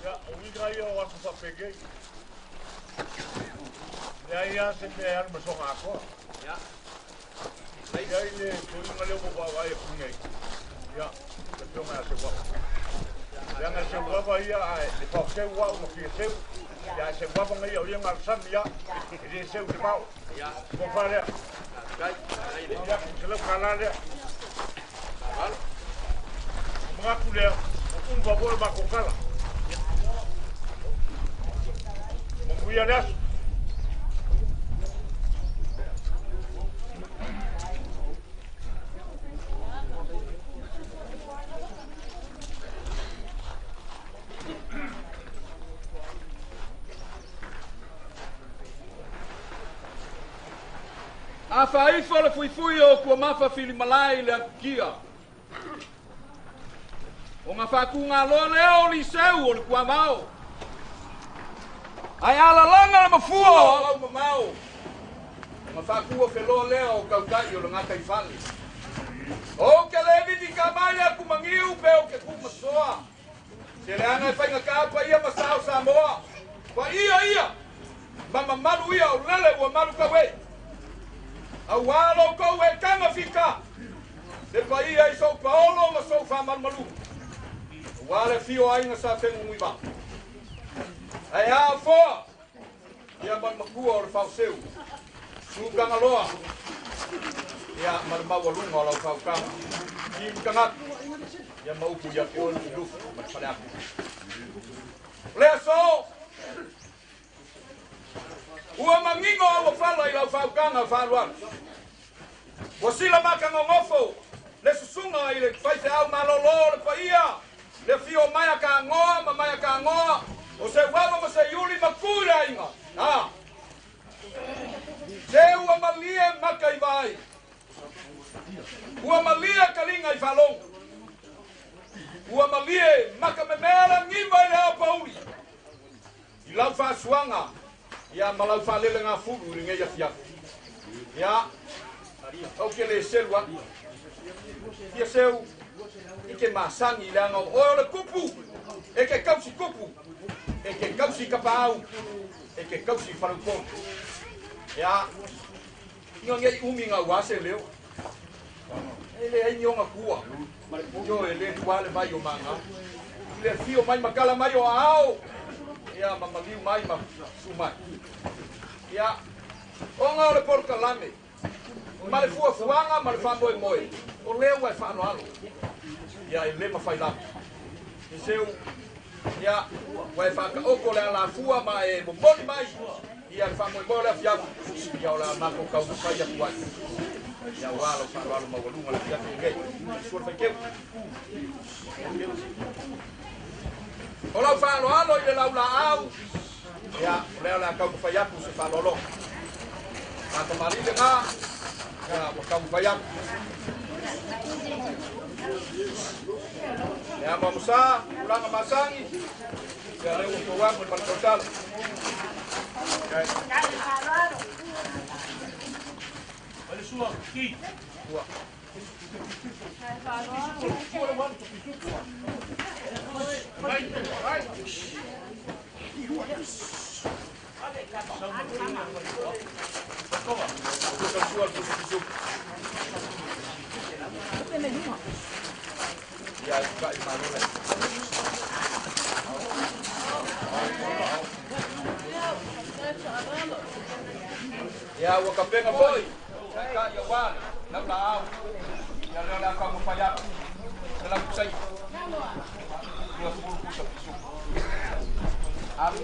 Ia, o uiga ia o aso faapegei. Leai lava se mea e alu ma soga atoa. Ia i le toiga lea ua vaavaai atu nei. Ia, le afioga ia Seuava. Leaga Seuava ia ae le faoseu au ma fia seu. Ia se uafa ngai o ia ngalsami ia. E le seu te mau. Ko fa lea. Ia ku se lau kala lea. Mga lea. O umba bo ma ko kala. Mo ia le aso. A faaifo le fuifui o kuamafa filimalai le atukia. O ngā whakungaloa lea o Liseu o le kuamao. Ai alalanga le mafua o alau mamao. O ngā whakua wheloa lea o kautai o le ngātai whale. O ke le vivi ka mai le akumangiu pe o ke kumasoa. Se le anga e whainga kāpa ia masao Samoa. Wa ia ia. Mama malu ia o lele ua malu kawe. Au alo kou e kanga fika. Le paia i sou paolo ma sou whamalumalu. Ua le fio ainga sa whengu ngui. Ai a foa. Ia malumakua o le whauseu. Sukanga loa. Ia malumaua lunga o lau whaukanga. Ki mkangatu. Ia maupu ia ke ole lufu ma le fale aku. Lea so. Ua mangingo au whala i lau whaukanga whalualu. Ua sila makangongofo. Le susunga i le whaite au malolo le paia. Le fio mai a ka ngoa ma mai a ka ngoa. O se wawa ma se yuli makura inga. Ah. Se ua malie maka i vai. Ua malie kalinga i whalongo. Ua malie maka memera ngiva i le au pauli. I lau whaasuanga. Ia malau whalele ngā fulu i ngei afiafi. Ia, au ke le selu aku. Fia seu, i ke masangi i le anga o oe o le kupu. E ke kausi kupu. E ke kausi kapau. E ke kausi whaluponu. Ia, inga ngei umi ngā uase leo. E le ai nionga kua. Io e le tuale mai o manga. I le fio mai makala mai o ao. Ia mamaliu mai ma su mai. Ia, onga o le porokalame. Ma le fuafuaga ma le faamoemoe. O lea ua e faaloalo. Ia e le mafai lava. E seu, ia, ua e faakaoko le alafua ma e momoli mai. Ia le faamoemoe o le afiafi. Ia o le a matou taumafai atu ai. Ia ua lau faaloalo maualuga le afiafi lenei. Sua le faiteu. O lau faaloalo i le laulaau. Ia, o lea o le a taumafai atu se faaloaloga. Atamali le ngā. Ia, ua taumafai atu. Ia mamusa, ulanga masangi. Ia leo ua tou atu le maletautala. Wale sua ki. Ua. Ia ua kapenga foi. Ka ia wa lau la au. Ia leo la ka mo fai atu. Se la kusai. Ua sulu kusa pisu. Alu.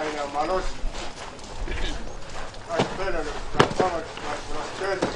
Ai malosi. Ai pele le tama la tele.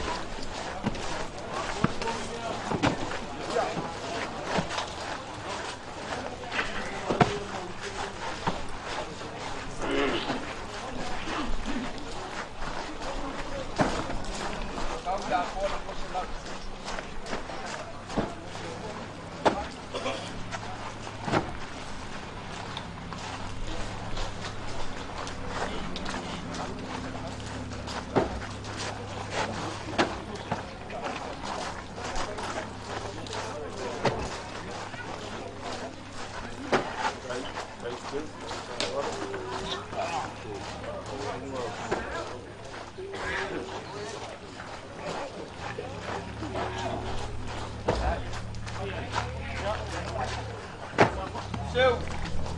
Seu.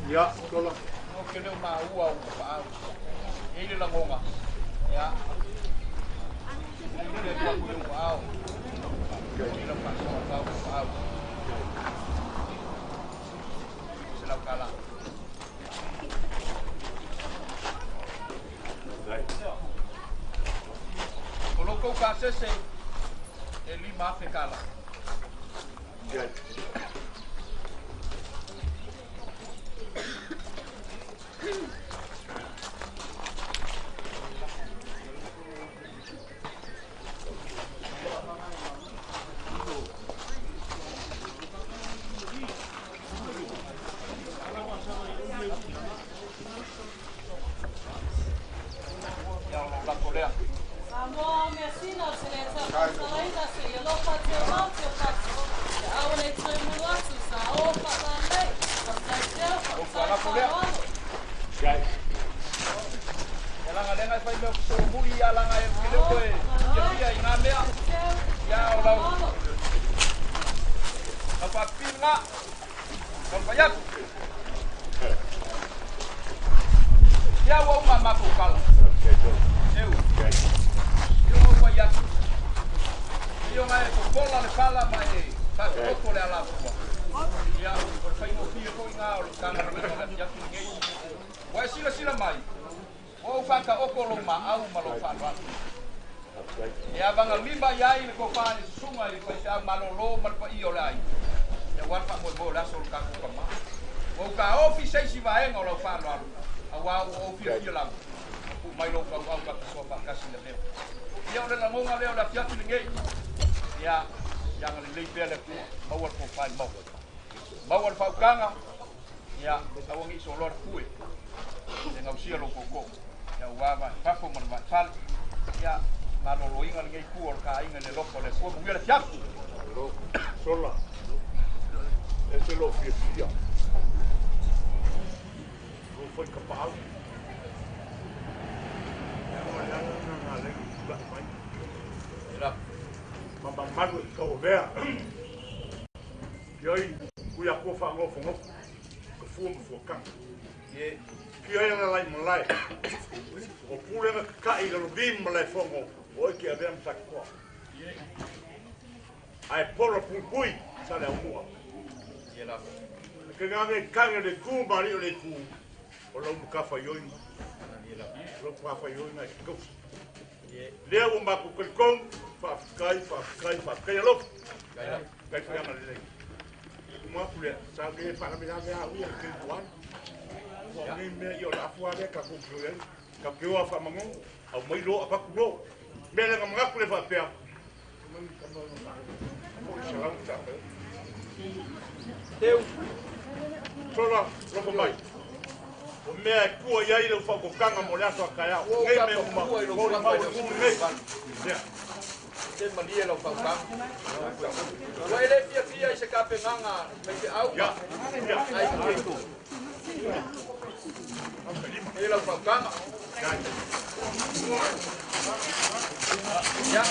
Ia, tola. No ke leo maua o ka paau. E ile langonga. Ia. Ile tua ku yo au. Ile pa so ka o paau. Se lau kala. O loko ka sese e lima afe kala. Sola. Ese lo fiafia. Lo foi ka paau. Mamalu i kau mea. Kioi, kui a kua whaangofo ngofo. Ka fua ma fua kanga. Kioi ana lai malai. O pūlenga kakai lalo vim malai fongo. O eke avea masaki koa. Ai polo pui sa le aumua. Ke ngā me kanga le kū mari o le kū. O lau mukafa yoinga. Lau mukafa yoinga e kausi. Lea ua maku kalikong, whaafikai, whaafikai, whaafikai alofa. Kai whaianga le lei. Umaku lea, sa ke whakamea mea ua ke tuan. Ua ngi mea i o le afu alea ka kukio ai. Ka keo a whamangongo, au mai lo a paku lo. Mea lenga mangaku le whaapea. Teu. Sola, loko mai. O mea e kua iai le whaukokanga mo le aso a kai au. Ngei mea uma, mori mau e kuru nei. Lea. Te malie lau whaukanga. Ua ele fia fia i se kapenganga me te au. Ya, ya. Ai ke. E lau whaukanga. Ya.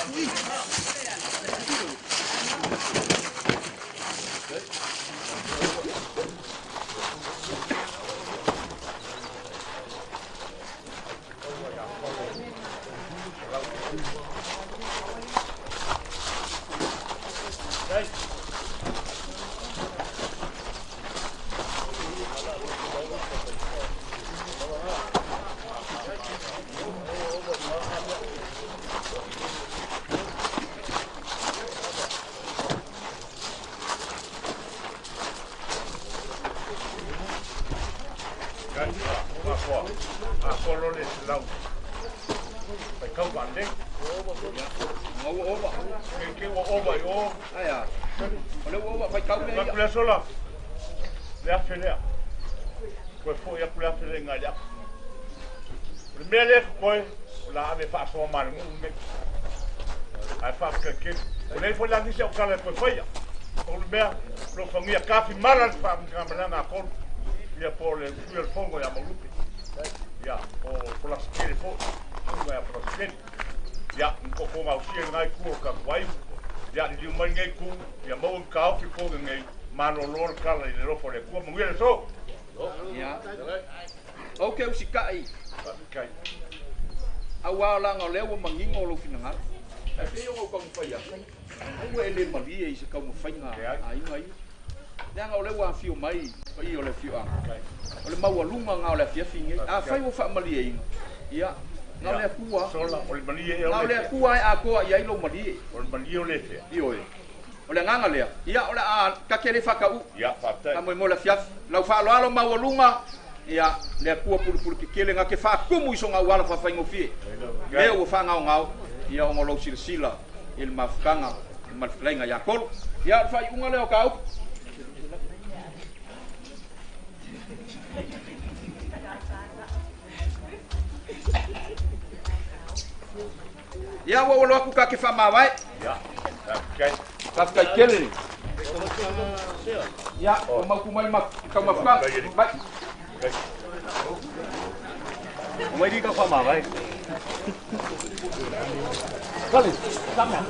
Kai, a a lo le lau. Pai kau ba le. Ua ova. Ke ua ova i o. Aia. O le ua ova fai kau mea ia. Le sola. Le afe lea. Koe foi aku le afe le ngai le afe. O le mea lea koe, o la ave faasoa ma le nuu nei. Ae faafekekele. O lei foi la nisi au kala e koe faia. O le mea, lo fangia kafi mala le faamangamalaga a kolu. Ia po le sui o le fono ia Maulupe. Ia, po po la sikele foi. Suga ia po la sikele. Ia, mko ngau sia ngai ku o ka kuai. Ia, li mai ngai ku, ia mau ka ofi po ngai malolo le kala i le lofo le kua manguia le so. Ia. O ke usikai. Kai. Au ao langa o lea ua mangingo o lou finagalo. Ae pei o au kaumafai atu. Ai ua e le malie i se kaumafaiga aiga ia. Leaga o lea ua afio mai paia o le afioaga. O le maualuga ga o le afiafi nei. Afai ua faamalieina. Ia, na o le Atua. Sola, o le malie e o Na o le Atua e atoa i ai lou malie. O le malie o le fea. Ioe. O le agaga lea. Ia, o le a take le faatauu. Ia, faafetai. Faamoemoe le afiafi. Lau faaaloalo maualuga. Ia, le Atua pulupulu kekele ga ke faatumu i soga auala faafaigofie. Lea ua faagaogao, ia ona o lou silasila i le mafutaga ma le fetalaiga ia Kolo. Ia, o le faaiuga lea o ka upu. Ia, ua ua loa aku ka ke faamavae. Ia, faafetai. Faafetai tele. Ia, ua mautu mai ma taumafutaga. Mai. Mai di ka faamavae. Kale, sama.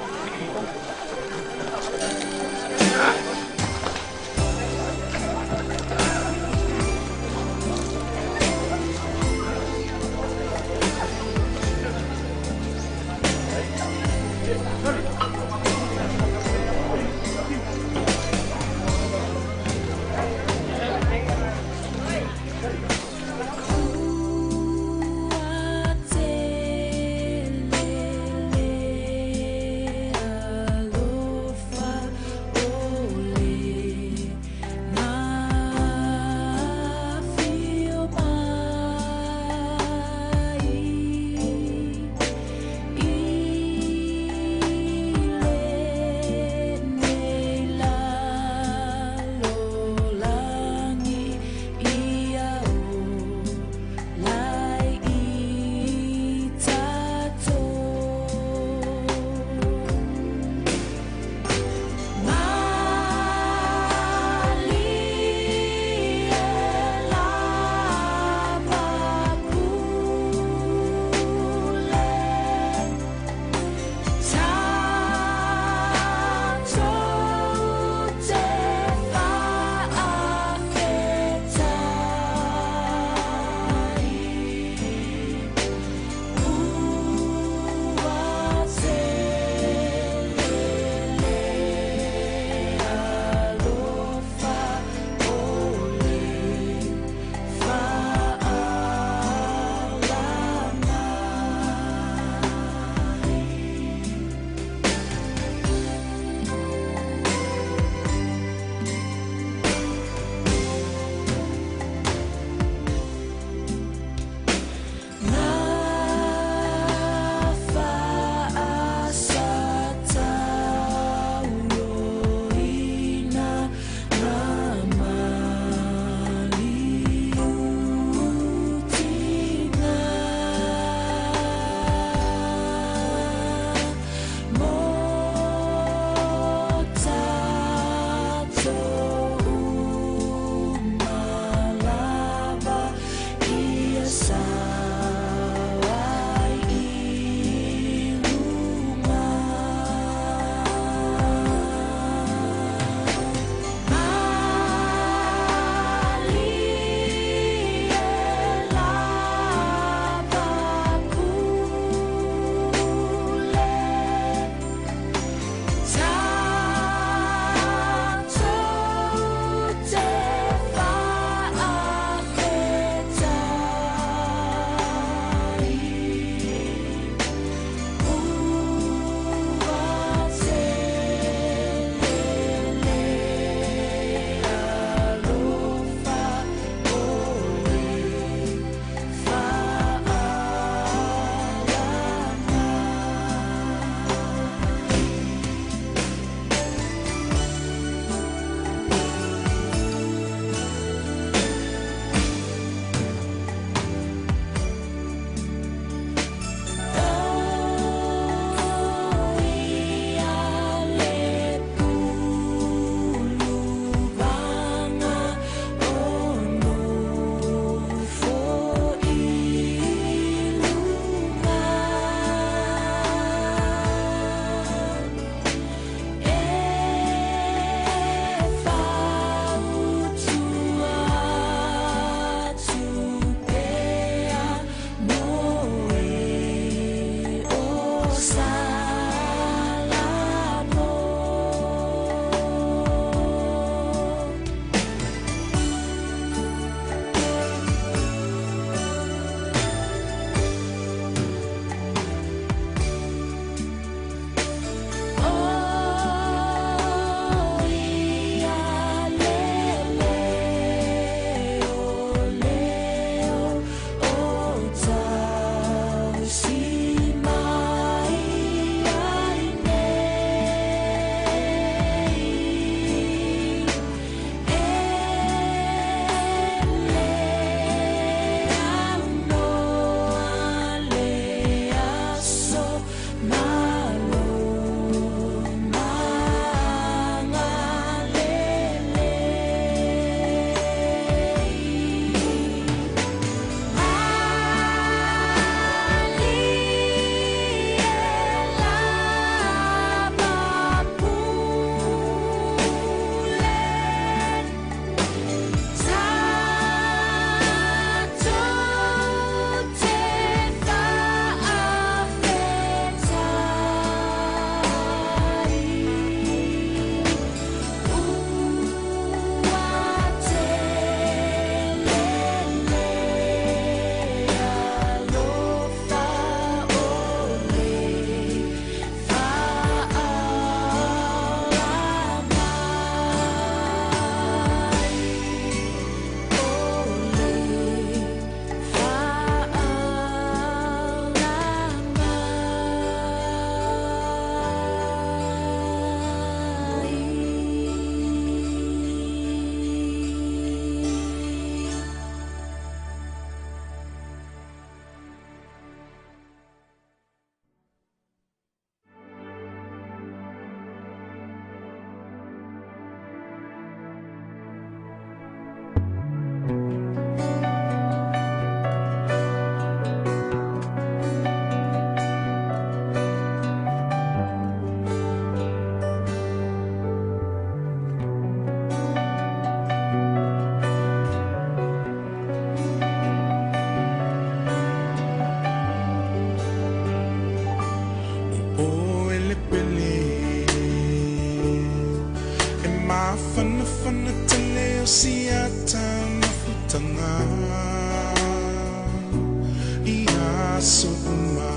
aso uma.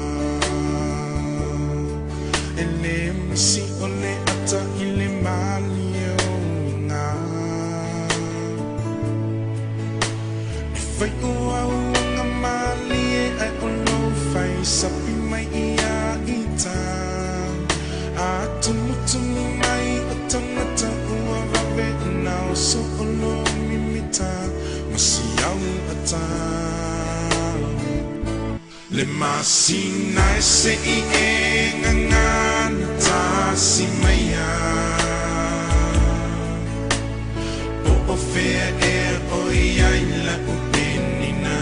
E le misi o le ata i le mali o ngā. E whai o au anga mali e ai o lo whai sapi mai ia i tā. A tumu tumu mai o tangata ua wawe na o so o lo mimita masi au ata. Le masina e se i e ngangana tasi maia. Po o fea e o ia i la upenina.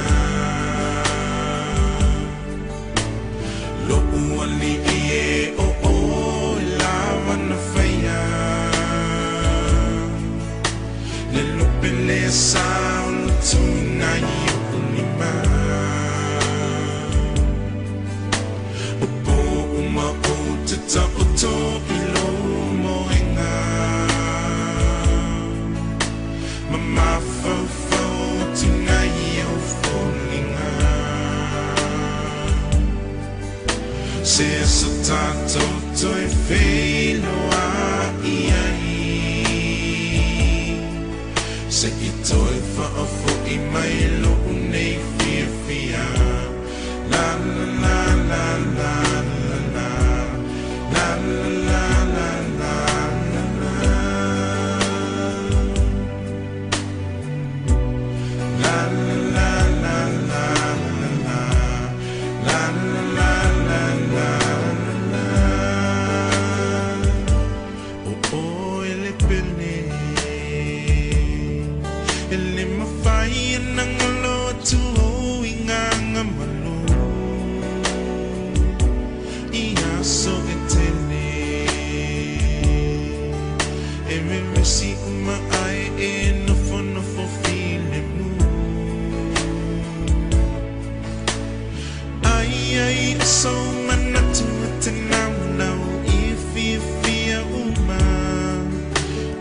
Lo uali i e o o lawa na whaia. Le lope le sa o le tuna i o ulima. O pō uma o te taoto i lo moenga. Ma mawhauwhau tuna i o fōlinga. Se so tātou toi wheloa i ai. Se i toi whaafo i mai lo unei fia fia. La la la la la la la. La la la la la la la. La la la la la la. La la la la la la. O o ele pele. Ele mawhai nangalo atu o i nganga malo. I aso e tele. E reresi uma ai e nofo nofo file mu. Ai ai so manatu te nau nau i fia fia uma.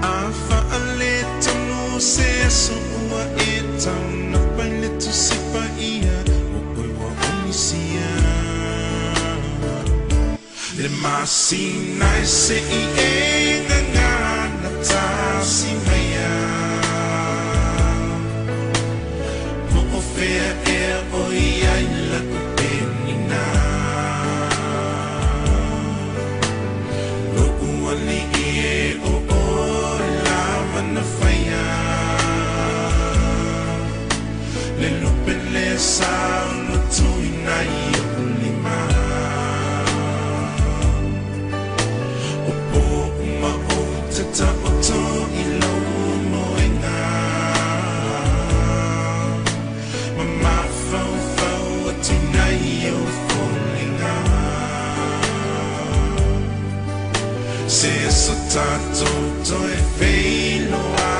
A whaale tonu se aso ua e tau na paile tu sipa ia o koe wa omisia. Le masina e se i e ngangana tasi maia. Po o fea e o ia i la upenina. Lo uali i e o o lava na whaia. Le lupe le sa o lo tuina i o lima. O pō uma o te taoto i lo moenga. Ma mawhauwhau atu nei o fōlinga. Se so tātou toi wheiloa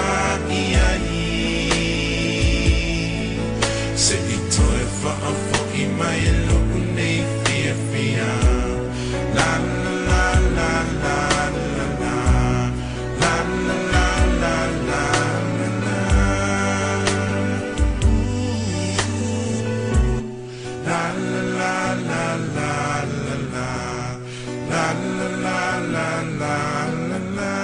i ai. Se i toi whaafo i mai lo unei fia fia. La la la la la la la. La la la la la la la. La la la la la la la. La la la la la la la.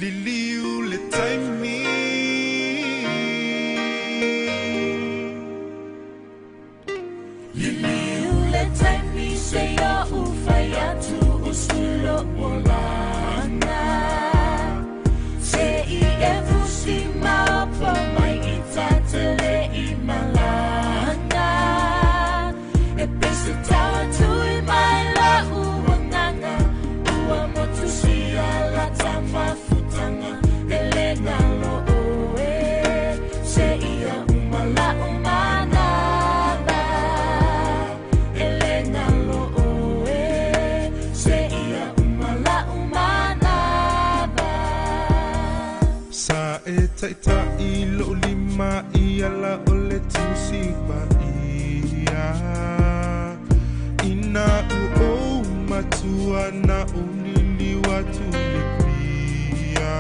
Liliu le taimi. Liliu le taimi se ia uwhai atu o sulo olanga. Se i e fusi maopo mai i tātele i malanga. E pese tau tui mai la uanganga. Ua motu sia la tamafutanga. Ele ngalo oe. Se ia umala umanaba. Ele ngalo oe. Se ia umala umanaba. Sa e taitai lo lima i ala o le tusi pa ia. Ina u o matua na uliliwa tulipia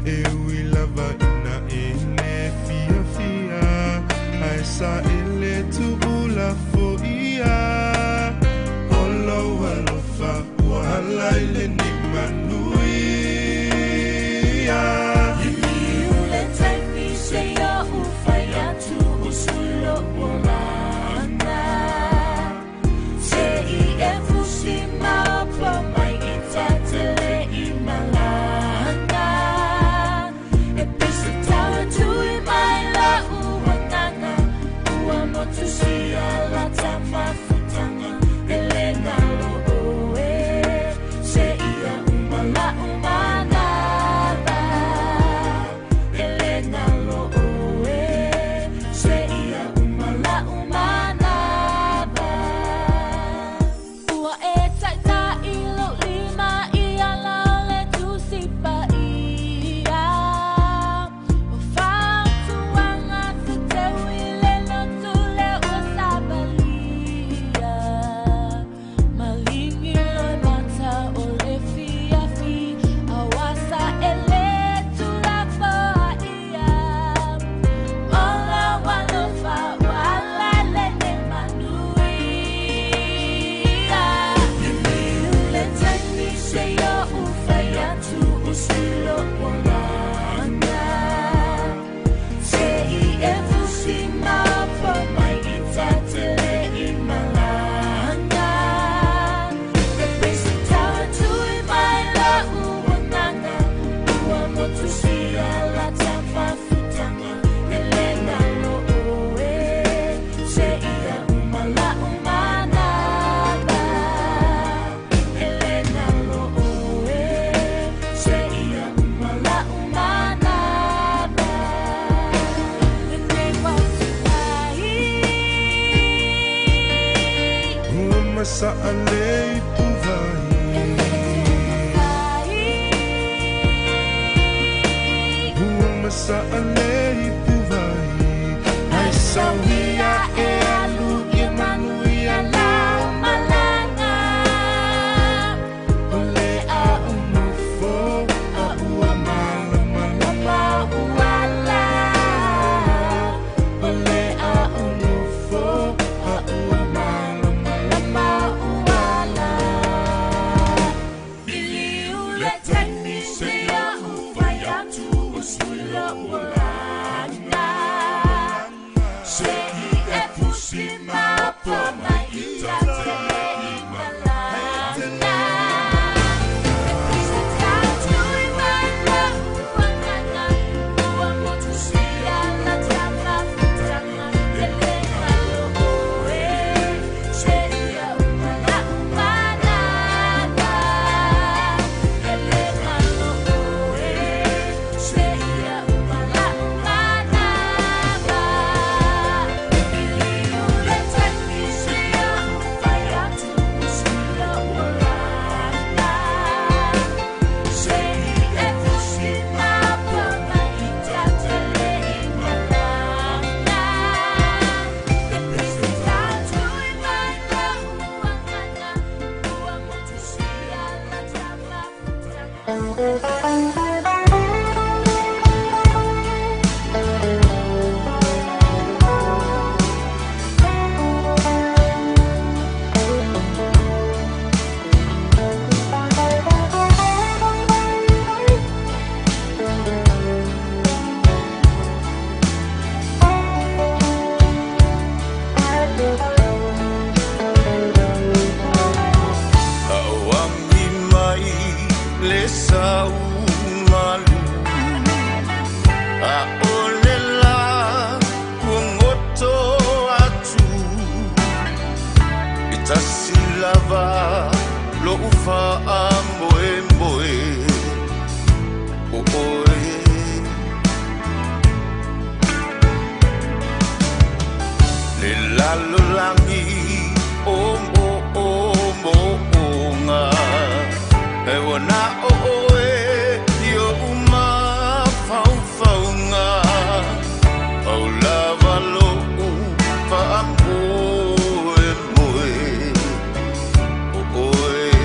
E ui lava ina ele fia fia Ai sa ele tuula foia Olo alofa ua ile ni manuia Ule taimi se ia ufai atu o sulo olanga Se i e fusi maopo mai i tatele i malanga E pese tau tui mai la uanganga Ua motu sia la tamafutanga Ele nalo oe Se ia umala umanava Ele nalo oe Se ia umala umanava Ua e taitai lo lima i ala o le tusi paia O fautuaga se teu i le lotu le ua savalia Maligi loe mata o le fiafi Auasa e le tulafoaia Ola walofa wala lene manuia Ule taimi se ia ufai atu o sulo olanga Se i e fusi maopo mai i tatele i malanga E pese tau tui mai la uanganga Ua motu sia la tamafutanga Ele nalo oe Se ia umala umanava Ele nalo oe Se ia umala umanava Lenei wautuai Ua masaale i puvai Ua masaale i puvai Ai sauia e alu i manuia lau Malanga O le a unufo a ua malamalama Uala O le a unufo a ua malamalama Uala Ili ule taimi se ia ufai atu o sulo olanga Se i e fusi maopo mai i tatele i malanga E pise tau tui mai la uanganga Ua motu sia la tamafutanga Ele nalo oe Se ia umala umanava Ele nalo oe Se ia umala umanava Ili ule taimi se ia ufai atu o sulo olanga Se i e fusi maopo mai i tatele i malanga E pese tau tui mai la uanganga Ua motu sia la tamafutanga Awami mai le sau malu A ole la kuangoto atu I tasi lava lo ufa a moe moe O oe Le lalo langi o mo o mo o ngā E wana o oe i o uma whauwhaunga Au lava lo u wha moe moe O oe.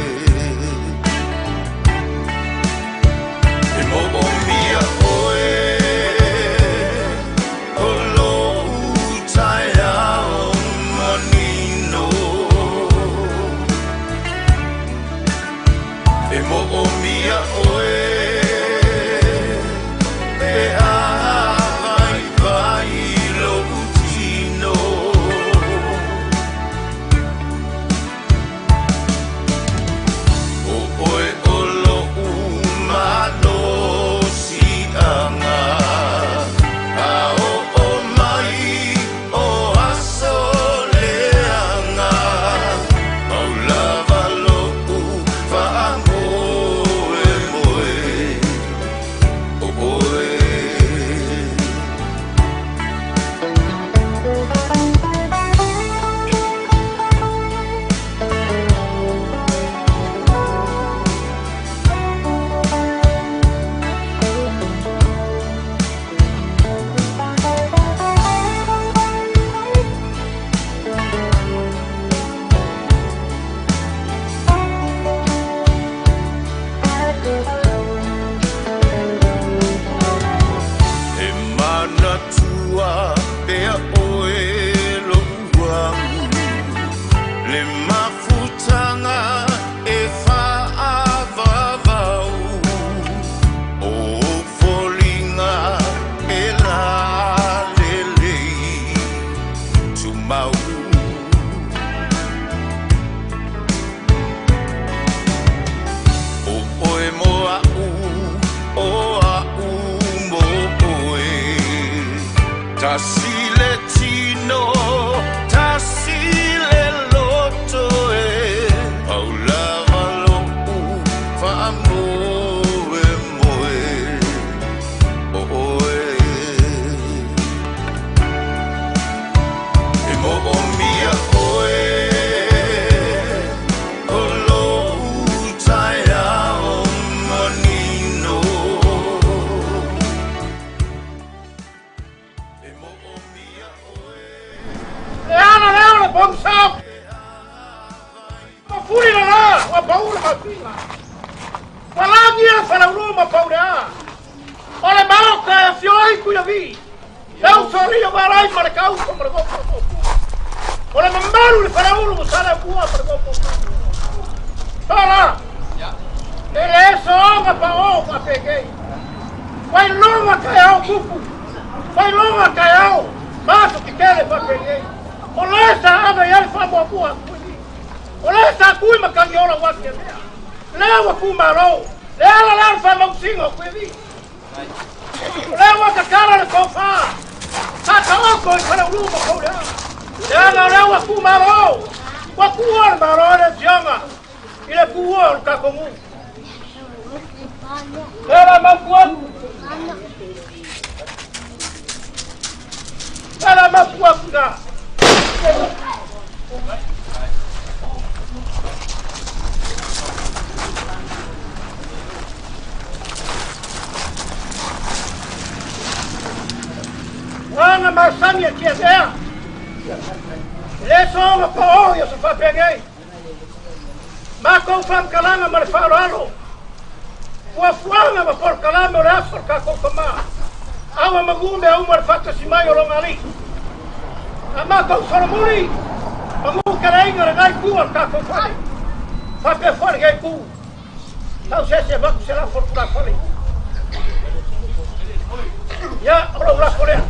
Le mafutaga e fa'avavau o foliga e lalelei tumau. O oe mo a'u o a'u mo oe tasi le tino tasi le loto e paulava lo'u fa'amoemoe o oe e mo'omia oe o lo'u taeao manino e mo'omia oe. Le ala lea o le pogisā. Ma fuli la la, ua pau le mafina. Ua lagia le faleaulū ma Pauleā. O le maota e afio ai Tuiavi. Le usoalii o Valai ma le Kauso ma le Gopo o Tootoo. O le mamalu i le faleulu ma Saleaaumua ma le Gopo o Tootoo. Tola! E le soaga paʻō faapēkei. Failoga taeao tupu. Failoga taeao ma aso tetele faapēkei. O le sa ave i ai le faamuamua a Tuiavi. O le sa tui matagiola ua tiavea. Lea ua tumalo. Le ala lea o le faamausiga o Tuiavi. O lea ua tatala le tofa. Faataoto i Faleulu ma Pouleaga. Leaga o lea ua tumalo. Ua tuua le malo e le afioga i le tuua o le tatou nuu. Lea la mautu atu. Lea la mautu atu ina. Aga masani e tiavea. E le soaga paʻō i aso faapeagai. Matou faamatalaga ma le faaaloalo. Fuafuaga ma polokalame o le aso o le tatou tamā. Aua manu mea uma le faatasi mai o lona alii. A matou solomuli, manu keleiga lenā itu o le tatou fale. Faapea foi lenei itu. Tau se ese avatu se lafo o le tulafale. Ia, o lou lafo lea.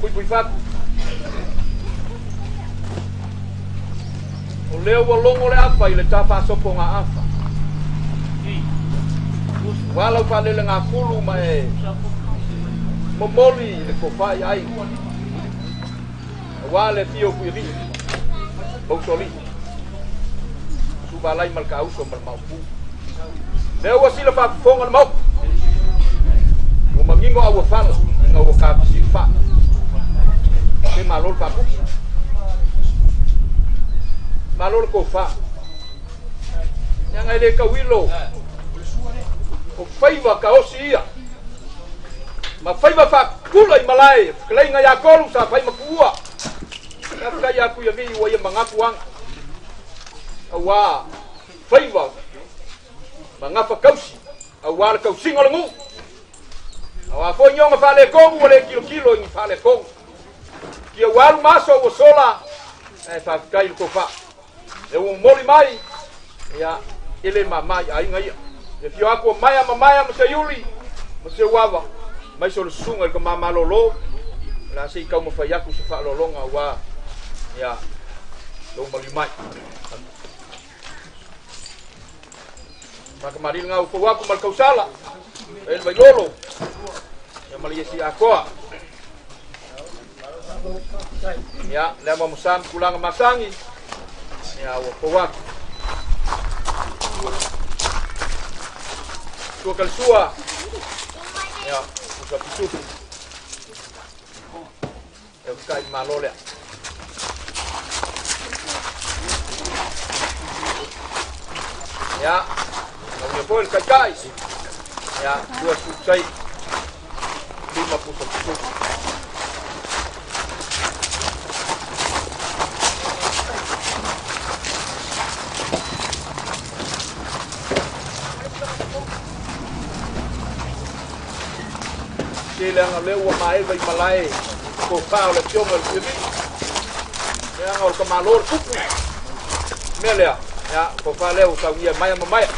Puipui fatu. O lea ua logo le afa i le tafaasopoga afa. Ua lau faalelegafulu ma e momoli i le tofa i aiga. Aua le afio o Tuialii, ma Usoalii, Suvalai ma le Kauso ma le Maopu. Lea ua sila faafofoga le Maota. Ua manino auafala ina ua kafisili faa. Pe malo le faaputu. Malo le tofa. Leaga e le tauilo o faiva kaosi ia. Ma faiva faakula i malae, fetalaiga ia Tolu sa fai ma tuua. Faafetai ia Tuialii ua ia manatu aga. Auā faiva ma gafa tausi, auā le tausiga o le nuu. Auā foi ni ona faaletonu ua le tilotilo i ni faaletonu. Kia ua alu ma aso ua sola, ae faafetai i le tofa. E ua momoli mai, ia, e le mama i aiga ia. E afio atu o Maea ma Maea ma Seiuli ma Seuava, aemaise o le susuga i le tama malolo, o le a se i taumafai atu se faaaloaloga aua, ia, lou maliu mai. Faatamalii lena ua fou atu ma le tausala, e le Vailolo, ia ma le Iesi atoa. Ia, le ama mo sa ma tulaga masani, ia ua fou atu. Sua kalisua, ia, usa pisufu. E o kai malo lea. Ia, na uia foi le taitai. Ia, 20 sai. 5 pusa pisufu. Se leaga o lea ua maeva i malae tofā o le afioga i le Fuiavii. Leaga o le tamālō le tupu. Mea lea, ia, tofā lea ua saunia e maea ma maea.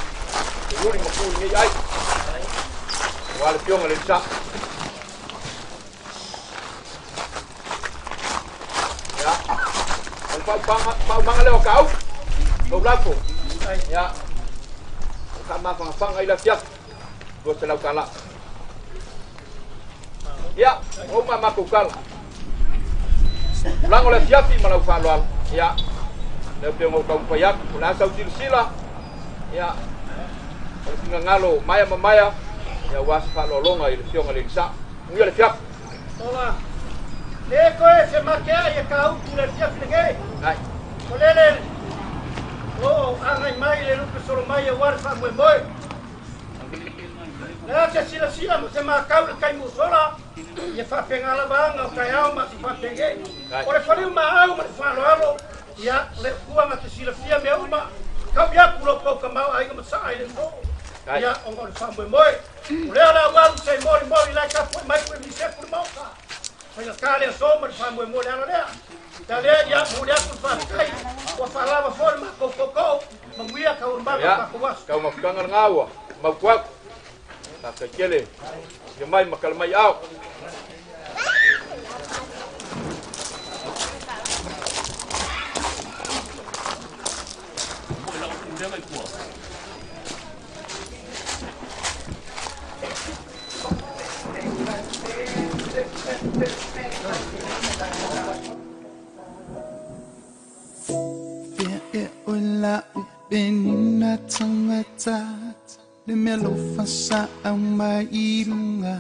E luli ma ku i lenei ai. Aua le afioga i le Alii Saʻo. Ia, o le faaumaga lea o ka upu, lau lafo. Ia, o faamafagafaga i le afiafi, 200 tala. Ia, ua uma a matou tala. Tulaga o le afiafi ma lau faaaloalo. Ia, lea pei ona ou taumafai atu, o le a sau silasila, ia, o le finagalo maea ma maea, ia aua se faaaloaloga i le Afioga i le Alii Saʻo. Manuia le afiafi. Ola. Le koe se makeaʻi e ka upu le afiafi lenei. Ai. O lele o agai mai le lupe solo mai aua le faamoemoe. Le a se silasila ma se matau le taimi ua sola, ia faapena lava aga o taeao ma se faapenei. O le faliu maau ma le faaaloalo, ia, o le Atua na te silafia mea uma, taui atu lo tou tamaoaiga ma saa i le aso, ia, ona o le faamoemoe. O lea o le a ou alu se i molimoli la e tapuai mai ku e misi atu le Maota. Faigata le aso ma le faamoemoe le ala lea. Ia lea, ia, momoli atu le faafetai, ua faalava foi le matou tootoo, manuia taualumaga o tatou aso. Ia, taumafataga lena ua mautu atu. Faafetai tele, afio mai ma tala mai aao. Fea ea oe la upenina tangata le mea lofa sa au mai i lunga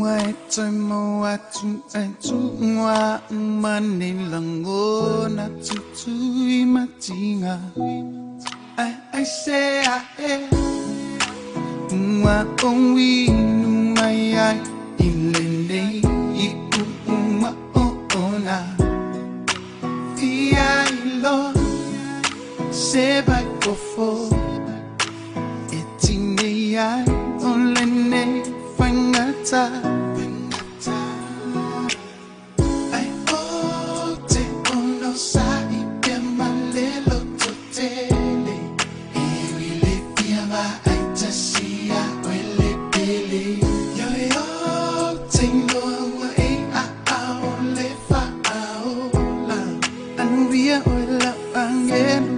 Ua e toe mau atu ai tuʻua uma nei lagona tutui ma tiga Ai ai se aʻe ua ou inu mai ai i lenei iʻu uma ona Fia iloa se vai fofo e tinei ai o lenei faigata. Ai o te onosai pea ma le lototele E ui le fia ma ai tasi a oe le pele Ioe o te iloa ua e aao le faaola Anuia oe lau agelu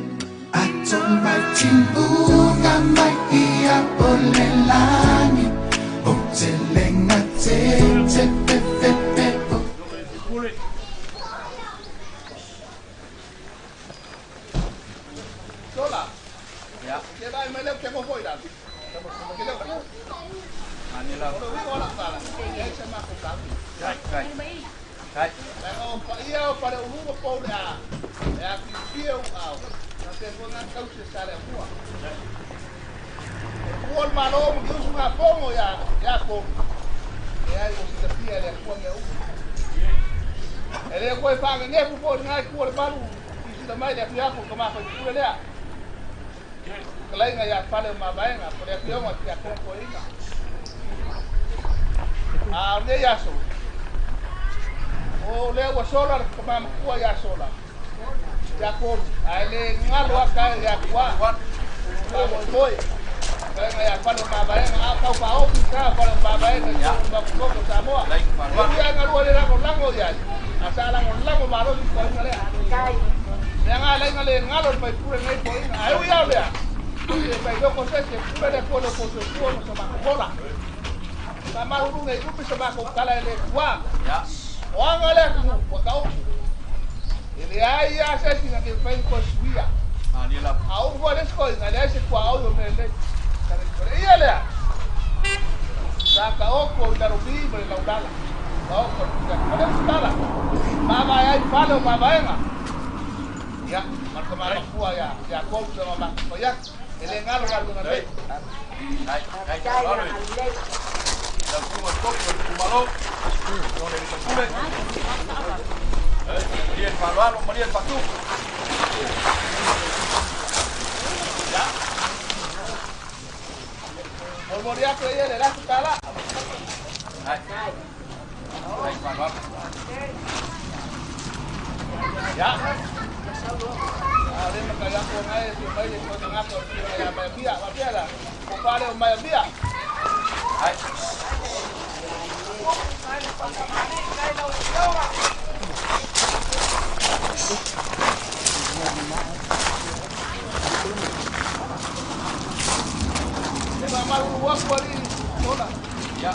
Ato mai timuga mai ia o le lagi O te lenga te te pe pe pe o. Sola. Ke vai mai leo ke mo foi la. Ke leo ku. Manila. O le uiga o lau tala. E ai se makou tala. Kai. Kai. Kai. Leaga o paia o Faleuluga pou le a. E a fiufia u ao. Na te fua ngā tausi sa le afua. O le kua o le Malo ma ki usu ngā pongo ia ia kolu. E ai o sitafia e le Atua mea uma. E le koe whaangenefu po i ngai kua le malu i sita mai le afiafu ka mawhai pule lea. Kalainga ia fale o mavaenga po le afionga ki a koko inga. A o nei aso. O lea ua sola le kamamakua ia sola. Ia kolu. Ae le ngalo aka e ia kua. Faamoemoe. Kalainga ia fale o mavaenga. A tau whaopi ka fale o mavaenga i tolu makukoko Samoa. E ui ai ngalua le lango lango iai. A sa lango lango malosi ko inga lea. Mea ngā lainga le ngalo le mai pule nei po inga. Ae ui au lea. E mai loko se se pule le kua le po se kua ma sa makola. Sa mahuru nei upi sa mako kala e le kua. O anga lea ku ua ka upu. E le ai ia se si na ke whai ko suia. A u fua le sko inga le ai se kua au yo me le. Kare ia lea. Sa ka oko i laro mi ma le laulala. Ka oko i ka le usitala. Mama ai fale o mavaenga. Ia, marka mama kua ia, ia kou sa mama ko ia. E le ngalo ngalo ngalo nei. Ai, ai, ai. Lau tunga toki o le tumalo, o le pule. Malia le faaaloalo, malia le faatu. Ia. Momoli aku ia le lafu tala. Hai. Hai fa'aloalo. Ya. A le ma kaya ko ngai se mai le ko ngaka o ya mai bia wa bia la. Ko pale o mai bia. Hai. Leva malu aku ali sola. Ya.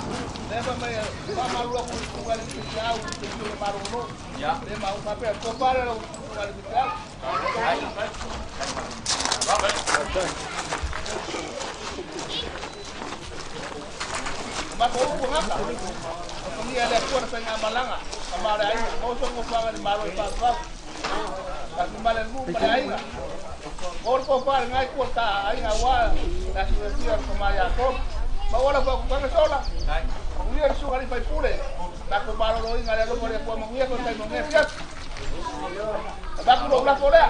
Leva mai malu aku ali au te tio malu no. Ya. Leva o papel ko pale o ali au. Hai. Ma ko ko ngaka. Ko ni ale ko na penga malanga. Amare ai ko so ko pa ni malo pa pa. Ka ni male mu pa ai. Ko ko pa ngai ko ta ai na wa la suerte ko ma ya ko. Ma wala pa ko ka sola. Hai. Ko ni su ali pa pule. Ta ko malo lo inga le lo ko mo ngi ko ta mo ngi fiat. Ba ko lo la ko le.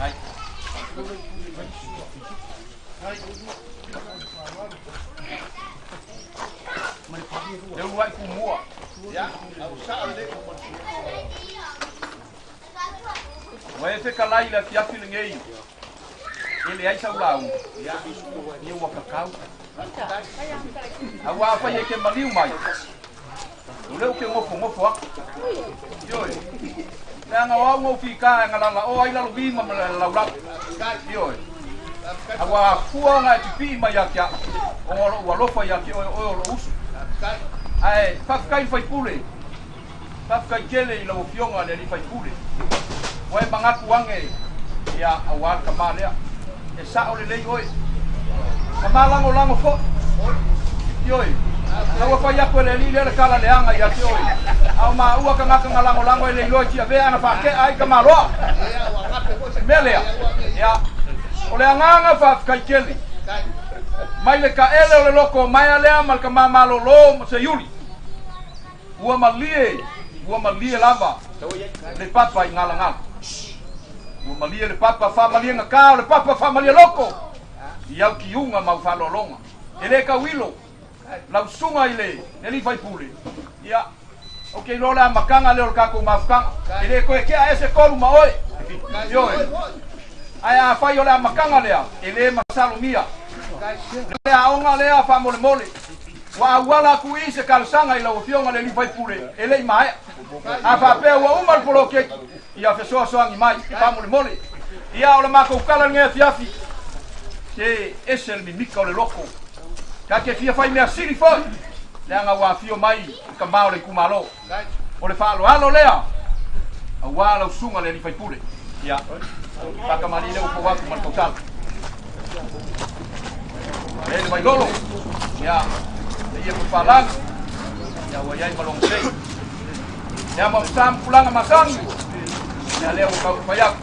Hai. Le uluai kumua. Ya, au sa le. Ua e fekalai le afiafi legei e leai sau lauga ia ua kakau. Auā fai e ke maliu mai o lea u ke gofogofo aku. Ioe. Leaga o au gou fika e galalaoa ai lalovima ma le lalaulau. Ioe. Auā afua ga e pipii mai ia te a'u o lo'u alofa ia te oe oe o lo'u usu. Ae faafetai le faipule. Faafetai tele i lau afioga le alii faipule. Ua e magatu age ia auā le kamā lea. E sa'o lelei oe. Kamā lagolago fo'i. Ioe. Lau fai aku e le alii lea le kala leaga ia te oe. Ao maua tagata galagolago e le iloa i tiavea ana faake'a ai kamāloa. Mea lea. Ia. O le agaga faafetai tele. Mai le ka'ele o le loko o maea lea ma le kamāmalōlō ma seiuli. Ua malie lava le papa i galagala. Ua malie le papa faamaliega kā o le papa faamalie loko. I au kiuga ma au fa'aloaloga. E lē kauilo lausuga i le alii faipule. Ia. O ke iloa le amakaga lea o le kakou mafukaga. E lē koe ke'a ese kolu ma oe. Ioe. Ae afai o le amakaga lea e lē masalomia. Le aoga lea fa'amolemole. Ua auala aku i se kalosaga i lau afioga le alii faipule e le'i maea. A fa'apea ua uma le poloketi ia fesoasoagi mai fa'amolemole. Ia o le makou kala legē afiafi. Se ese le mimika o le loko. Ka ke fia fai mea sili fo'i. Leaga ua afio mai i kamā o le itumālō. O le fa'aloalo lea auā lausuga le alii faipule. Ia. Fa'akamali'i lea ua pou atu ma le tautala. Le le vailolo. Ia. Le ia papalagi. Ia ua iai malogasei. Ia ma sa ma pulaga masagi. Ia lea ua kaufai atu.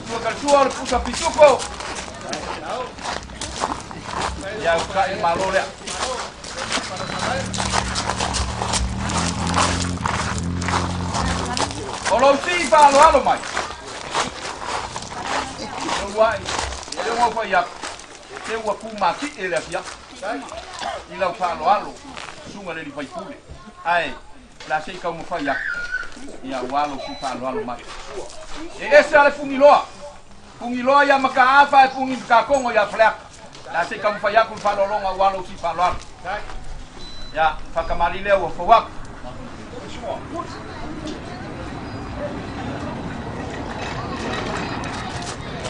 Tua kalitua o le pusa pituko. Ia uka'i malo lea. O lou si'i fa'aloalo mai. Uluai. Le ua fai atu. Te ua kumati'e le afiafi. I lau fa'aloalo. Suga le alii faipule. Ae la se'i taumafai atu. Ia ua lou si'i fa'aloalo mai. E ese ale fugiloa. Fugiloa ia maka'afa e fugi makakogo ia faleaka. La se'i taumafai atu le fa'aloaloga ua lou si'i fa'aloalo. Ia fa'akamali lea ua fau atu.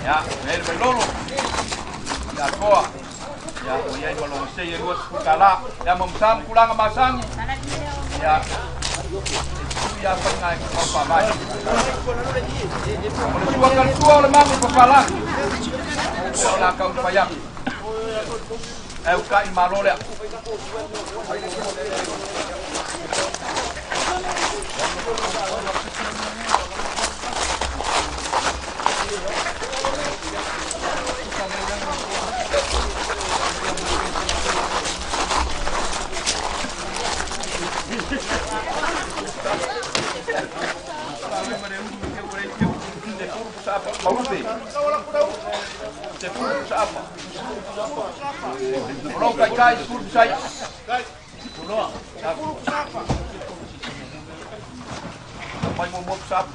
Ia, le le vailolo. Ia toa. Ia, ua iai malogasei e 20 tala. Ia mamasā ma tulaga masagi. Ia, e tui ia faiga e mau fa'avae. O le sua kalitua o le mamu papalagi. Ia o la kaumafai atu. Ae uka'i le malo lea. Maulupe. 10 pusa apa. O lou taitai 10 pusa i'a. Mai muamua pusa apa.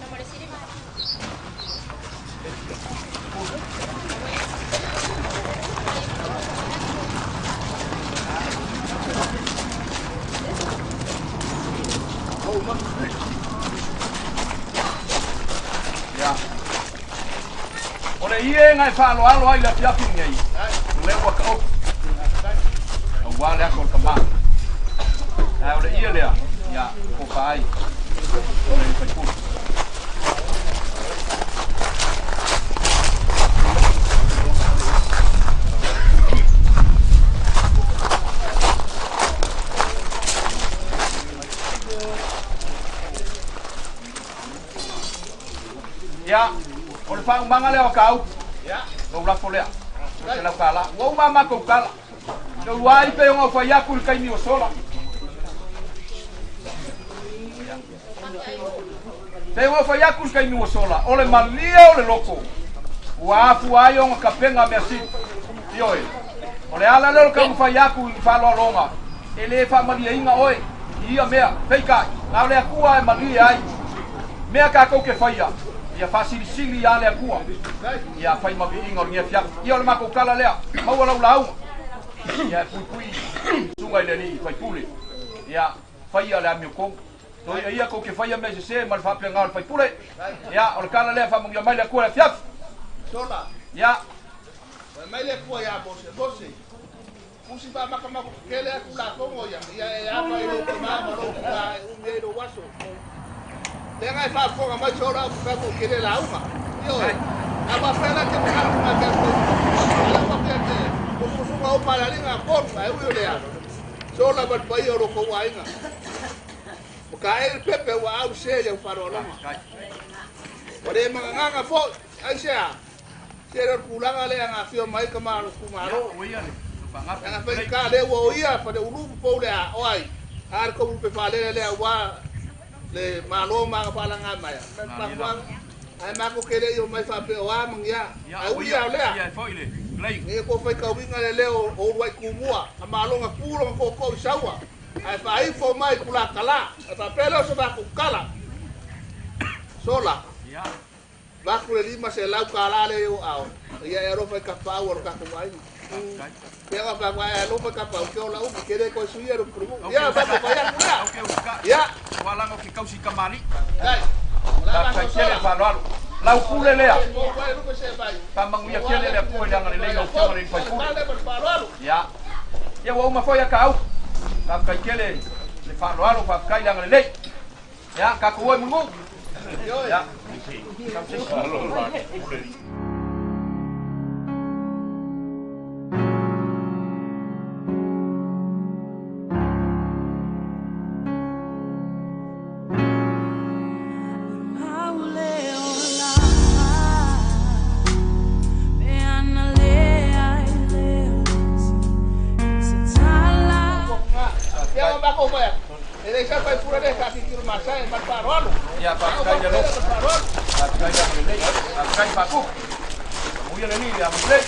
Ia. O le ie ngai whaaloalo ai le afiafi nei. O le ua ka opu. Auā le aso o le kamā. Ae o le ie lea, ia, kopa ai. O le faipule. Ia, o le faaumanga lea o ka aupu. Lou lafo lea. O se lau kālā. Ua uma a matou tala. Taulu ai pe ona fai aku i le taimi o sola. Pe ona fai aku i le taimi o sola. O le malie o le loko. Ua afua ai ona kapega mea sili. Ioe. O le ala lea o le taumafai aku i le faaaloaloga. E lē faamalieina oe i ia mea. Peitai, na o le Atua e malie ai. Mea tatou ke faia, ia faasilisili iā le Atua. Ia fai ma viiga o lenei afiafi. Ia o le matou tala lea, maua lau lauga. Ia e puipui susuga i le alii faipule. Ia faia le amiotonu. Toia ia tou te faia mea sesē ma le faapega o le faipule. Ia o le tala lea e faamanuia mai le Atua i le afiafi. Sola. Ia. Fai mai le Atua iā Mose, Mose, usi faamakamako tetele atu lafoga ia, ia e ava i lou tamā ma lou tugā e umi ai lou aso. Lea e faafofoga mai sola o fai mo kele lauga. Ioe. A faapea la te faafofoga ke ko. Ala faapea te o fufuga o palaliga a kolu ae ui o lea. Sola ma le paia o lo kou aiga. O ka e le pepe ua au se ia wharoaloga. Ua le magagaga foi, ai se a. Se le tulaga lea nga afio mai ka malo ku malo. Nga fai ka le ua o ia fa le ulu pou le a o ai. A le ko pe fa le le ua le malo ma ka pala nga mai. Pa ai ma ko kele yo mai fa pe o a mangia. Ai ui ia lea. Ia foi le. Lei. Nge ko fai ka winga le leo o ruai ku mua. A malo nga pulo ko ko i saua. Ai fa ai fo mai kula kala. Ai fa pele o se va ku kala. Sola. Ia. Vaku le 5 se lau kala le yo ao. Ia e alofa i ka pau o lo kakou aiga. Pega fa wa e alofa i ka pau ke ola upu ke le koe suia lo pulumu. Ia fa ko ia kula. Ia. Ua laga o ke kausi kamali'i. Kai. Faafetai tele faaaloalo. Lau pule lea. Faamanuia tele le Atua i le agalelei lau Afioga i le faipule. Ia. Ia ua uma foi a ka aupu. Faafetai tele le faaaloalo, faafetai le agalelei. Ia, tatou o e mulimuli. Ia. Tau se isi. Ia, faafetai le alofa. Faafetai le agalelei. Faafetai faakupu. Faamanuia le Alii ia maulei.